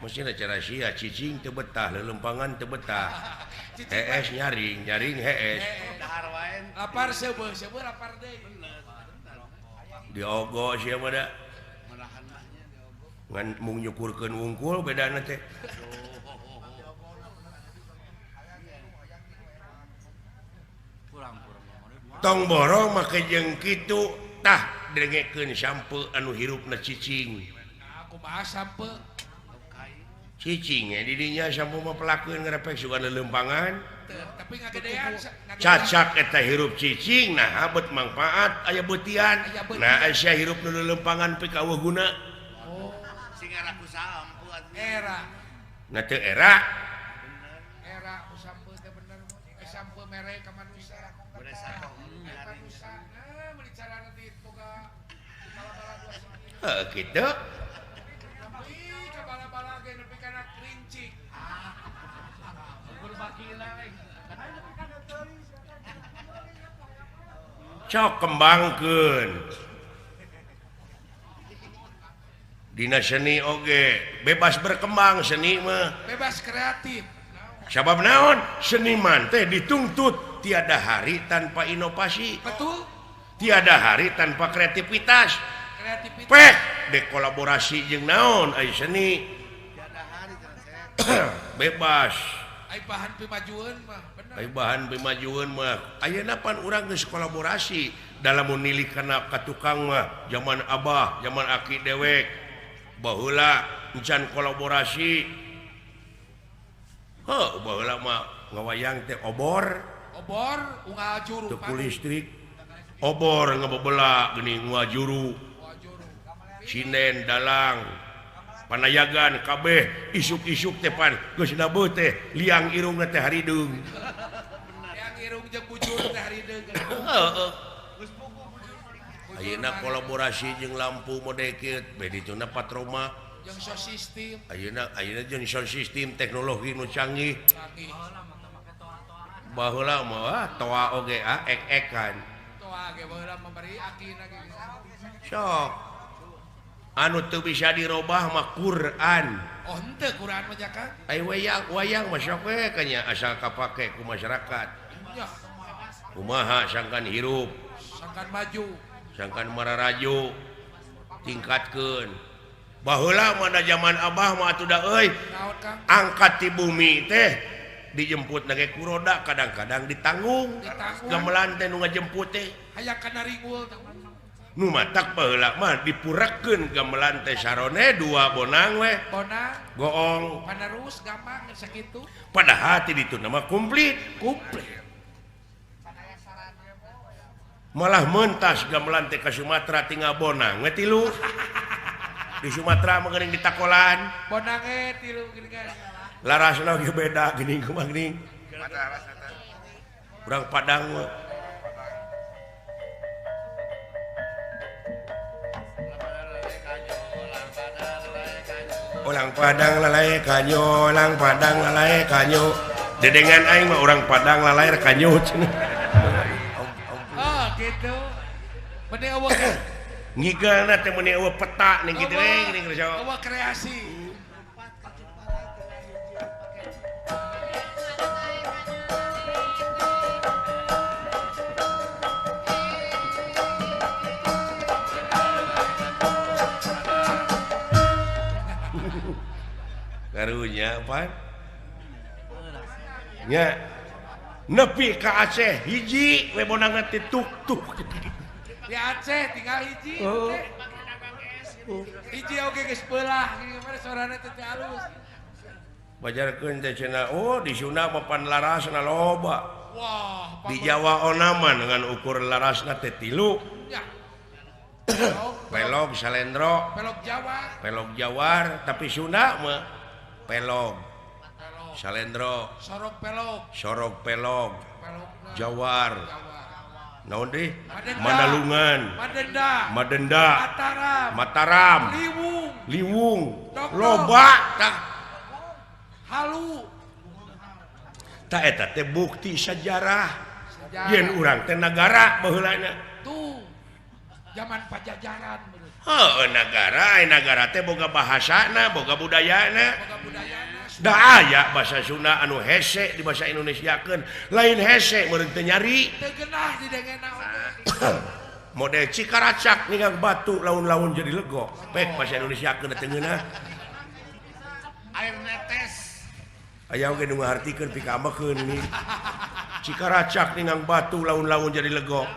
Mesti cara sia cicing teu betah, lelempangan teu betah. Hees nyaring, nyaring hees. Dahar wae. Lapar seubeuh, seubeuh lapar deui. Diogo sia mah da. Ngan mung nyukurkeun wungkul bedana teh. Tong borong make jeung kitu tah dengekeun sampe anu hirupna cicing. Kumaha sampe? Cicing didinya sampe mah pelakeun ngarepek sugan lelempangan. Tapi ngagedean cacak eta hirup cicing nah abet mangfaat aya beutian. Nah aya hirup nu lelempangan pika eueuh guna. Oh, sing era ku sampe atuh. Era. Nah teu era. Era ku sampe teh bener. Sampe mere ka manusia. Manusia. Nah, meuli carana di boga bala-bala dua segi. Heuh kitu. Cok kembangkeun dina seni oge bebas berkembang seni mah bebas kreatif sabab naon seniman teh dituntut tiada hari tanpa inovasi betul tiada hari tanpa kreativitas kreativitas pek dekolaborasi jeung naon ai seni tiada hari bebas ai bahan pimajueun mah bener ai bahan pimajueun mah ayeuna pan urang geus kolaborasi dalam munilih kana ka tukang mah zaman abah zaman aki dewek baheula encan kolaborasi heuh baheula mah ngawayang teh obor obor unggal juru teu ku listrik obor ngebebela geuning unggal juru sinden dalang panayagan kabeh isuk-isuk teh pan geus nabeuh teh liang irungna teh harideung liang irung jeung bujur teh harideung heeh ayeuna kolaborasi jeung lampu mode kieu beh dituna patroma jeung sound system ayeuna ayeuna jeung sound system teknologi nu canggih baheula mah toa oge ah ek-ekan toa ge baheula mah bari akina ge sok anu teu bisa dirobah mah Quran. Oh henteu Quran mah jaka. Ai wayang wayang mah sok we kanya asal kapake ku masyarakat. Nya. Kumaha sangkan hirup, sangkan maju, sangkan mararaju tingkatkeun. Baheula mah da zaman abah mah atuh da euy. Angkat ti bumi teh dijemput na ge ku roda kadang-kadang ditanggung. Gamelan teh nu ngajemput teh. Hayang kana ringgul teh. Nu matak baheula mah dipurakeun gamelan teh sarone dua bonang we. Bonang goong panerus gampang sakitu. Padahal ti ditu mah komplit, komplit. Malah mentas gamelan teh ka Sumatera tinggal bonang we tilu. Di Sumatera mah geuning ditakolan. Bonang ge tilu geuning. Larasna ge beda geuning kumaha geuning. Urang Padang mah. Orang Padang lalai kanyo, orang Padang lalai kanyo. Dedengan aing mah orang Padang lalai kanyo cenah. Oh, gitu. Meni eueuh ngigeulna teh meni eueuh peta ning kitu we geuning sok. Eueuh kreasi. Karunya pan nya nepi ka Aceh hiji we bonangna teh tuk-tuk di Aceh tinggal hiji oh. Hiji oge geus beulah gimana sorana teh teh alus bajarkeun teh cenah oh di Sunda mah pan larasna loba. Wah, di Jawa onaman dengan ukur larasna teh tilu ya. Pelog salendro, pelog Jawa, pelog Jawar, tapi Sunda mah pelog, salendro, sorog pelog, sorog pelog, Jawar, naon deui? Mandalungan, Madenda, Madenda, Mataram, Mataram, Liwung, Liwung, loba tah, halu, tah eta teh bukti sejarah, yen urang teh nagara baheulana. Tuh. Zaman Pajajaran menurut. Heuh nagara, nagara teh boga bahasana, boga budayana. Boga budayana. Da aya bahasa Sunda anu hese di bahasa Indonesiakeun, lain hese meureun teu nyari. Teu geunah didengena oge. Model Cikaracak ninggang batu laun-laun jadi legok. Pek bahasa Indonesiakeun teu ngeunah. Air netes. Aya oge nu ngahartikeun pikaambekeun ni. Cikaracak ninggang batu laun-laun jadi legok.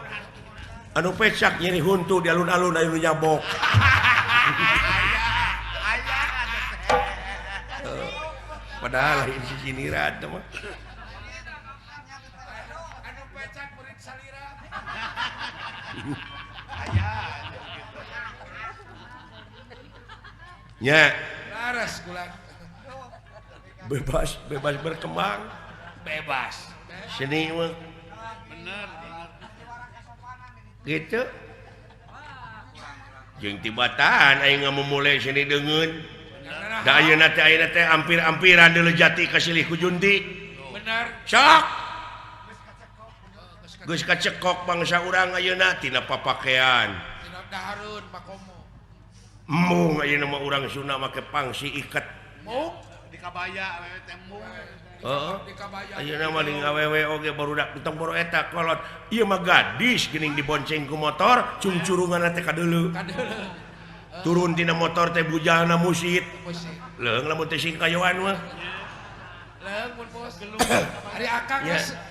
Anu pecak nyeri huntu di alun-alun aya nu nyabok. Aya Padahal lain sisiniran teh mah. Anu pecak murid salira. Aya. Nya. Laras kula. Bebas, bebas berkembang. Bebas. Seni mah. Bener. Gitu. Jeung tibatan aing ngamumule seni deungeun. Da ayeuna teh ampir-ampiran deuleu jati ka silih ku junti. Bener. Sok. Geus kacekok bangsa urang ayeuna tina papakean. Tina dahareun makomo. Embung ayeuna mah urang Sunda make pangsi iket. Mung di kabaya awewe teh embung. Heeh. Ayeuna mah ning awewe oge barudak tong boro eta kolot. Ieu mah gadis geuning dibonceng ku motor, cungcurunganna teh kadeuleu. Kadeuleu. Turun tina motor teh bujana musit. Leung lamun teh singkayoan mah. Leung mun bos geluh. Ari akang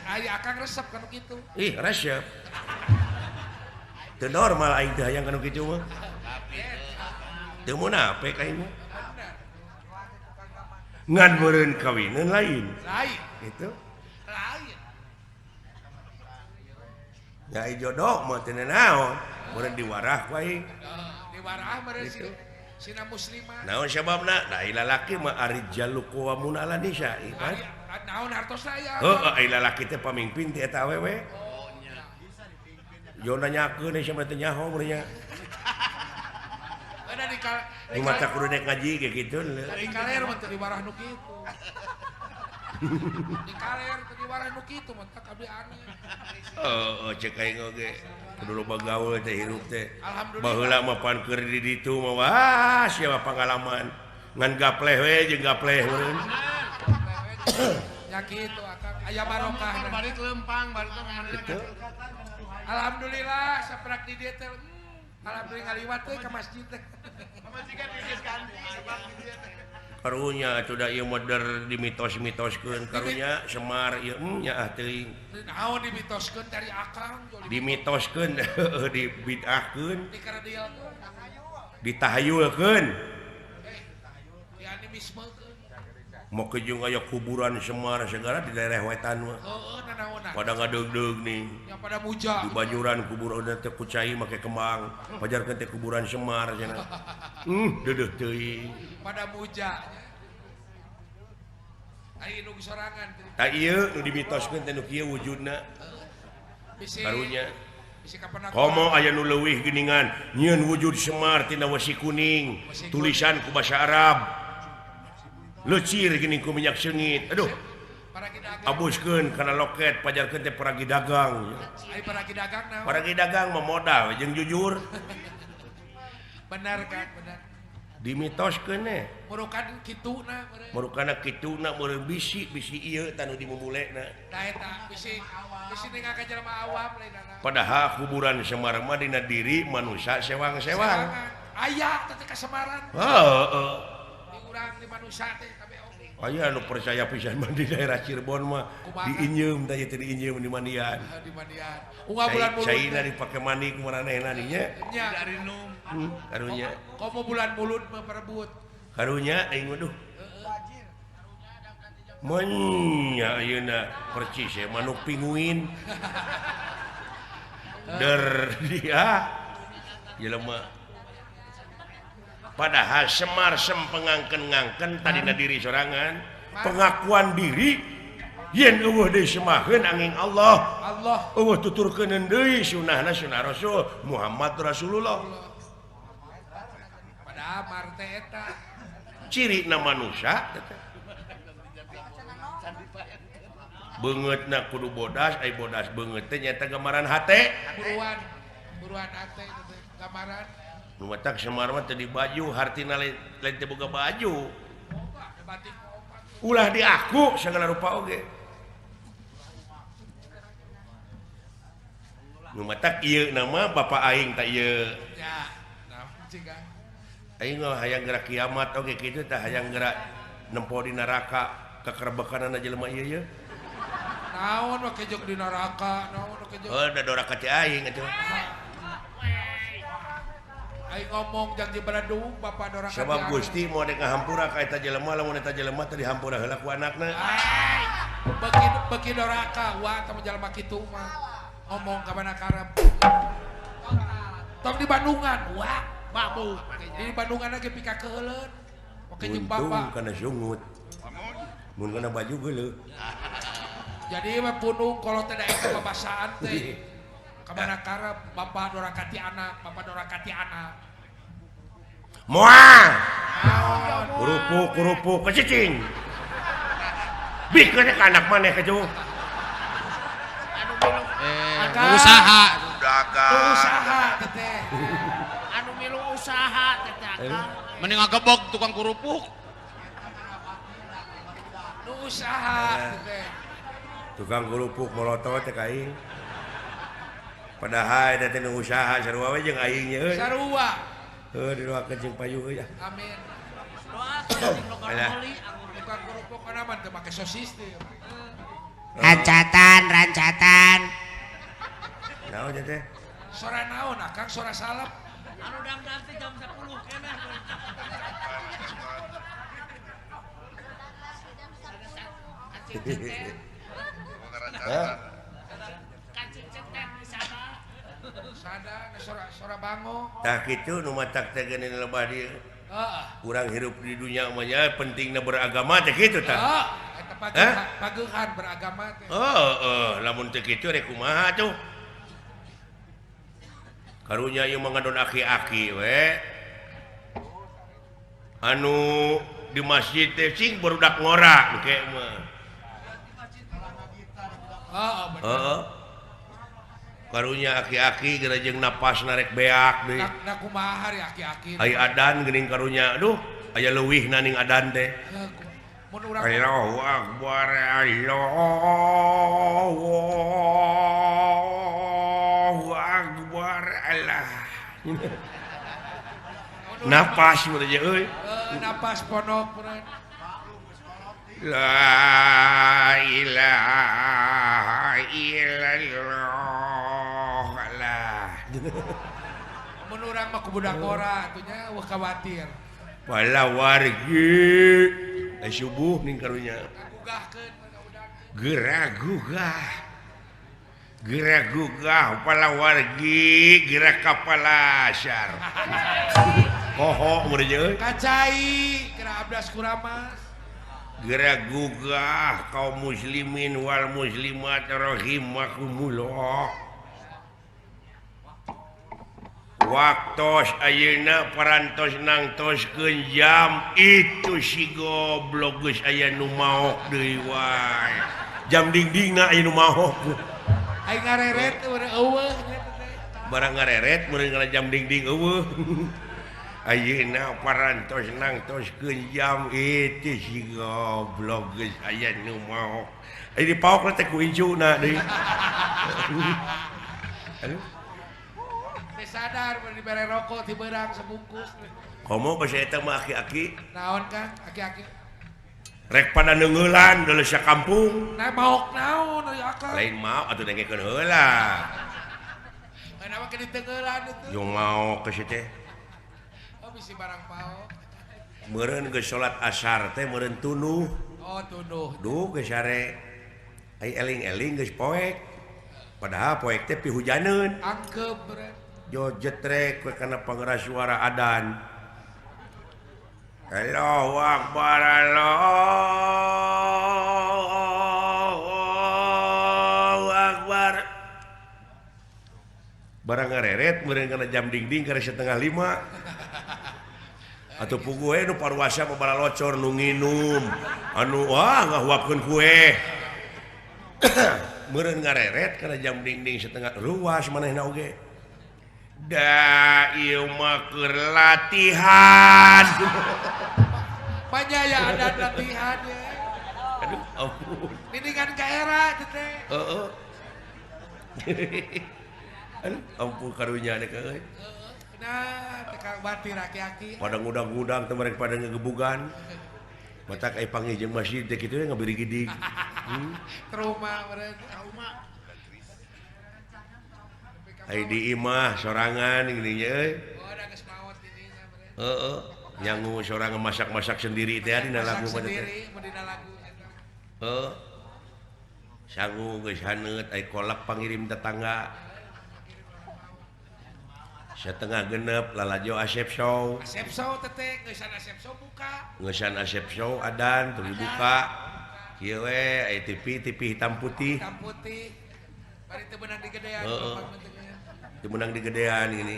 ari akang resep kanu kitu. Ih, resep. Teu normal aing teh hayang kanu kitu mah. Teu munafik aing mah. Ngan meureun kawineun lain. Lain. Gitu. Lain. Ya jodoh mah teu naon, meureun diwarah ku aing. Diwarah meureun sina muslimah. Naon sababna? Da lalaki mah arijalu qawwamuna 'ala nisa, kan? Naon hartosna aya? Heuh, ai lalaki teh pamimpin ti eta awewe. Oh nya. Yo nanyakeun sia mah teu nyaho meureun nya. Ada di di mata kudu nek ngaji ge kitu. Di kaler mah teu diwarah nu kitu. Di kaler teu diwarah nu kitu mah tak abdi aneh. Heeh, cek aing oge. Kudu loba gaul teh hirup teh. Alhamdulillah. Baheula mah pan keur di ditu mah wah sia pangalaman. Ngan gapleh we jeung gapleh meureun. Nya kitu akang aya barokah. Balik lempang balik kitu. Alhamdulillah saprak di dieu teh. Alhamdulillah ngaliwat teh ka masjid teh. Pamajikan geus ganti sabab di dieu teh. Karunya atuh da ieu mah der dimitos-mitoskeun karunya Semar ieu nya ah teuing. Naon dimitoskeun dari akang dimitoskeun dibid'ahkeun dikaradilkeun ditahayulkeun dianimismekeun. Make jeung aya kuburan Semar segala di daerah wetan mah. Heueuh nanaonan. Pada ngadeugdeug nih. Ya pada muja. Di banjuran kuburan teh ku cai make kembang, pajarkeun teh kuburan Semar cenah. Deudeuh teuing. Pada muja. Ai nu sorangan. Tah ieu nu dimitoskeun teh nu kieu wujudna. Karunya. Komo aya nu leuwih geuningan nyieun wujud Semar tina wesi kuning, tulisan ku basa Arab. Lecir gini ku minyak sengit. Aduh. Abuskeun kana loket pajarkeun teh paragi dagang. Ai paragi dagang naon? Paragi dagang mah modal jeung jujur. Benar kan, benar. Dimitoskeun eh. Murukan kituna meureun. Murukana kituna meureun bisi-bisi ieu tah nu dimumulena. Tah eta bisi bisi ningal ka jelema awam lain. Padahal kuburan Semar mah dina diri manusia sewang-sewang. Aya teh ka Semaran. Heeh. Di urang di manusia teh kabeh oge. Aya nu percaya pisan mah di daerah Cirebon mah diinjeum teh teh diinjeum di mandian. Di mandian. Unggal bulan mulut. Caina dipake mandi ku maranehna nya. Nya. Karunya. Komo bulan mulut mah perebut. Karunya aing waduh. Menya ayeuna percis ya manuk pinguin. Der dia jelema. Padahal Semar sempengangken-ngangken tadina diri sorangan, pengakuan diri yen eueuh deui semaheun angin Allah. Allah eueuh tuturkeun deui sunahna sunah Rasul Muhammad Rasulullah. Padahal marte eta cirina manusia beungeutna kudu bodas, ai bodas beungeut teh nyaeta gambaran hate. Buruan, buruan hate teh gambaran. Nu matak Semar mah teu di baju hartina lain lain teu boga baju. Ulah di aku segala rupa oge. Nu matak ieu nama bapak aing tak ieu. Ya, naon cing Kang? Aing mah hayang gerak kiamat oge kitu tah hayang gerak nempo di neraka kakerebekanana jelema ieu ye. Naon we kejok di neraka, naon we kejok. Oh, da doraka ti aing atuh. Aing ngomong janji beledung bapak doraka. Sabab Gusti moal dek ngahampura ka eta jelema lamun eta jelema teh dihampura heula ku anakna. Beuki beuki doraka wa teh jelema kitu mah. Ngomong ka mana karep. Tong di Bandungan, wah, babu. Di Bandungan lagi pika keuleun. Oke jeung Untung bapak. kana sungut. Mun kana baju geuleuh. Jadi mah punung kalau teh da eta babasaan teh. Ka mana karep bapak doraka ti anak, bapak doraka ti anak. Moal. Naon? Kerupuk kerupuk kecicing. Bikeun ka anak maneh kitu. Akang. Usaha. Nu usaha teteh. Anu milu usaha teteh akang. Mending ngagebog tukang kerupuk. Nu usaha teteh. Tukang kerupuk molotot teh ka aing. Padahal eta teh nu usaha sarua we jeung aing nya euy. Sarua. Heuh didoakeun jeung payu euy ah. Amin. Alah. Tukang kerupuk kana mah teu make sosis teh. Rancatan, rancatan. Naon nya teh? Sora naon akang sora salep. Anu dangdang teh jam 10 keneh. Hah? Sada sora sora bango. Tah kitu nu matak teh geuning lebah dieu. Heeh. Urang hirup di dunia mah nya pentingna beragama teh kitu tah. Heeh, eta Hah? pagehan beragama teh. Heeh, lamun teu kitu rek kumaha tuh? Karunya ieu mah ngadon aki-aki we. Anu di masjid teh cing barudak ngora engke mah. Heeh, bener. Heeh. Karunya aki-aki geura jeung napas narek beak deui. Na kumaha ari aki-aki. Aya adan geuning karunya aduh aya leuwihna ning adan teh. Heuh, mun urang Allahu akbar Allahu akbar Allah. Napas mun aja euy. Heuh, napas pondok meureun. La ilaha illallah Allah. Mun urang mah ku budak ngora atuh nya eueuh khawatir. Pala wargi subuh ning karunya. Ngagugahkeun ngagugahkeun. Geura gugah. Geura gugah pala wargi geura ka palasar. Poho mun aja euy. Kacai geura abdas kuramas. Geura gugah kaum muslimin wal muslimat rahimakumullah. Waktos ayeuna parantos nangtoskeun jam itu si goblok geus aya nu maok deui wae. Jam dingdingna aya nu maok. Aing ngareret teh eueuh nya teh. Barang ngareret meureun kana jam dingding eueuh. Ayeuna parantos nangtoskeun jam itu si goblok geus aya nu maok. Aya dipaok teh ku incuna deui. Aduh. Teu sadar mun dibere rokok ti beurang sebungkus. Komo basa eta mah aki-aki. Naon Kang aki-aki? Rek pada neungeulan deuleu sakampung. Nah maok naon euy akang? Lain maok atuh dengekeun heula. Kenapa ke diteungeulan itu? Jeung maok ke si teh. Oh bisi barang paok. Meureun geus salat asar teh meureun tunuh. Oh tunuh. Duh geus sare. Ai eling-eling geus poek. Padahal poek teh pihujaneun. Angkeup meureun. Jo jetrek we kana pangeras suara adan. Allahu akbar Allahu akbar. Barang ngareret meureun kana jam dingding kana 4:30. Atuh puguh we nu paruasa mah balalocor nu nginum. Anu wah ngahuapkeun kue. Meureun ngareret kana jam dingding setengah ruas manehna oge. Da ieu mah keur latihan. Panyaya ada latihan ya. Aduh, ampun. Dindingan ka era teh teh. Heeh. Aduh, ampun karunya deh euy. Nah, teh batir aki-aki. Pada ngudang-ngudang teh mereka pada ngegebugan. Matak ai panggih jeung masjid teh kitu we ngabirigidig. Trauma meureun. Trauma. Ai di imah sorangan gini nya euy. Oh, da geus maot dininya meureun. Heeh, nyangu sorangan masak-masak sendiri teh dina lagu mah teh. Dina lagu eta. Heeh. Sangu geus haneut ai kolak pangirim tetangga. Setengah genep lalajo Asep Show. Asep Show teteh geusan Asep Show buka. Geusan Asep Show adan teu dibuka. Kieu we ai TV TV hitam putih. Hitam putih. Bari teu beunang digedean. Heeh. Teu meunang digedean gini.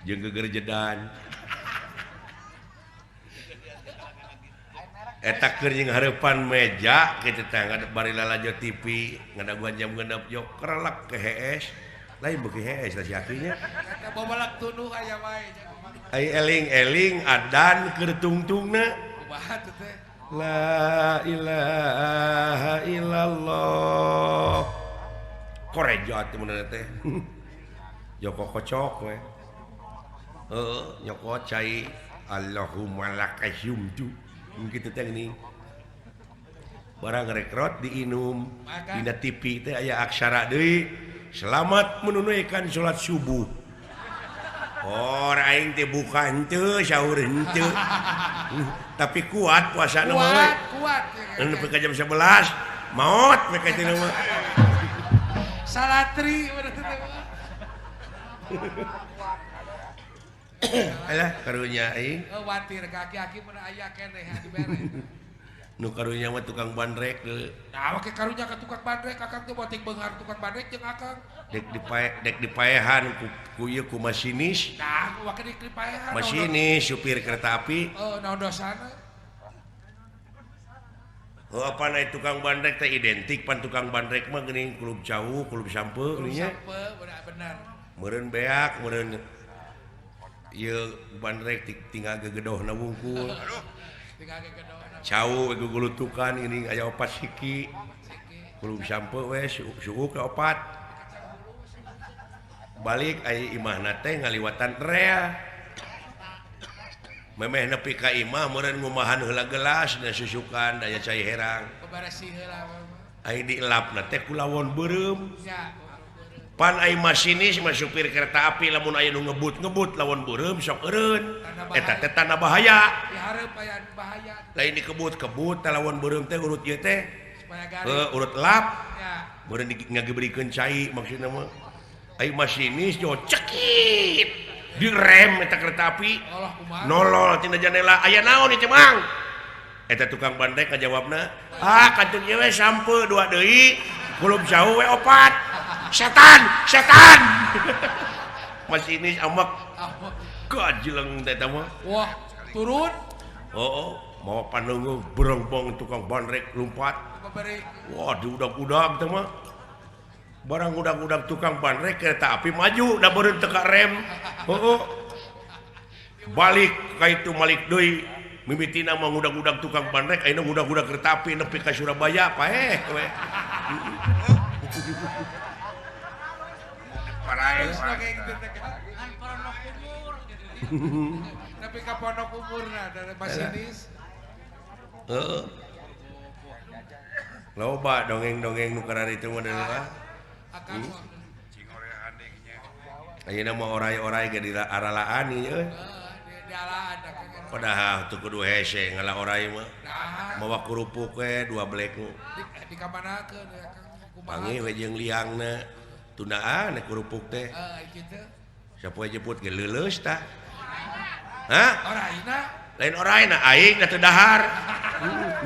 Jeung gegerjedan. Eta keur jeung hareupan meja kitu teh bari lalajo TV ngadaguan jam genep jok kerelek ke hees. Lain beuki hees teh si akinya. Eta bobalak tunduh aya wae. Ai eling-eling adan keur tungtungna. Kumaha teh teh? La ilaha illallah. Korejo atuh mun teh. Joko kocok we. Heeh, nyokot cai Allahumma lakasumtu. Kitu teh geuning. Barang rekrot diinum dina TV teh aya aksara deui. Selamat menunaikan salat subuh. Oh, aing teh buka henteu, sahur henteu. Tapi kuat puasana mah we. Kuat, kuat. Nepi ka jam 11 maot we ka teh mah. Salatri berarti teh. Alah karunya aing. Oh, watir kaki-aki mun aya keneh dibere. Nu karunya mah tukang bandrek deui. Nah, make karunya ka tukang bandrek akang teh boting beunghar tukang bandrek jeung akang. Dek dipae dek dipaehan ku ieu ku masinis. Nah, wake dipaehan. Masinis supir kereta api. Oh, naon dosana? Oh, apa naik tukang bandrek teh identik pan tukang bandrek mah geuning kulub jauh, kulub sampe geuning nya. Sampe bener. Meureun beak, meureun ieu bandrek tinggal gegedohna wungkul. Tinggal gegedohna. Cau gugulutukan geuning aya opat siki. Kulub sampe we suuk ka opat. Balik aya imahna teh ngaliwatan rea. Memeh nepi ka imah meureun ngumahan heula gelas da susukan daya cai herang. Beberesih heula. Ai dielapna teh ku lawon beureum. Pan ai masinis mah supir kereta api lamun aya nu ngebut-ngebut lawon beureum sok eureun. Eta teh tanda bahaya. Dihareup aya bahaya. Lain dikebut-kebut teh lawon beureum teh urut ieu teh. Supaya garing. Heuh, urut lap. Ya. Meureun ngagebrikeun cai maksudna mah. Ai masinis jo cekit. Direm eta kereta api. Nolol tina jendela aya naon ieu Mang? Eta tukang bandrek ngajawabna, "Ah, kantun ieu we sampe dua deui, kulub jauh we opat." Setan, setan. Masinis amak. Kajeleng teh eta mah. Wah, turun. Heeh, mawa pandeungeuh berengbong tukang bandrek lumpat. Wah, diudag-udag teh mah. Barang udag-udag tukang bandrek kereta api maju da beureun teu ka rem. Heeh. Balik ka itu malik deui. Mimitina mah ngudag-udag tukang bandrek ayeuna ngudag-udag kereta api nepi ka Surabaya paeh we. Kan pondok umur. Nepi ka pondok umurna da masinis. Heeh. Loba dongeng-dongeng nu kararitu mah deui. Ayeuna mah orai-orai ge di aralaan ieu euy. Padahal teu kudu hese ngala orai mah. Mawa kerupuk we dua blek nu. Di kamanakeun ya Kang? Panggih we jeung liangna. Tundaan kerupuk teh. Heeh, kitu. Sapoe jemput ge leuleus tah. Hah? Oraina? Lain oraina aing da teu dahar.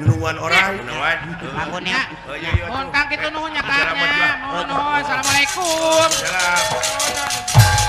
Nunungan orai. Bangunnya. Nuhun Kang kitu nuhun nya Kang. Nuhun nuhun. Assalamualaikum. Salam.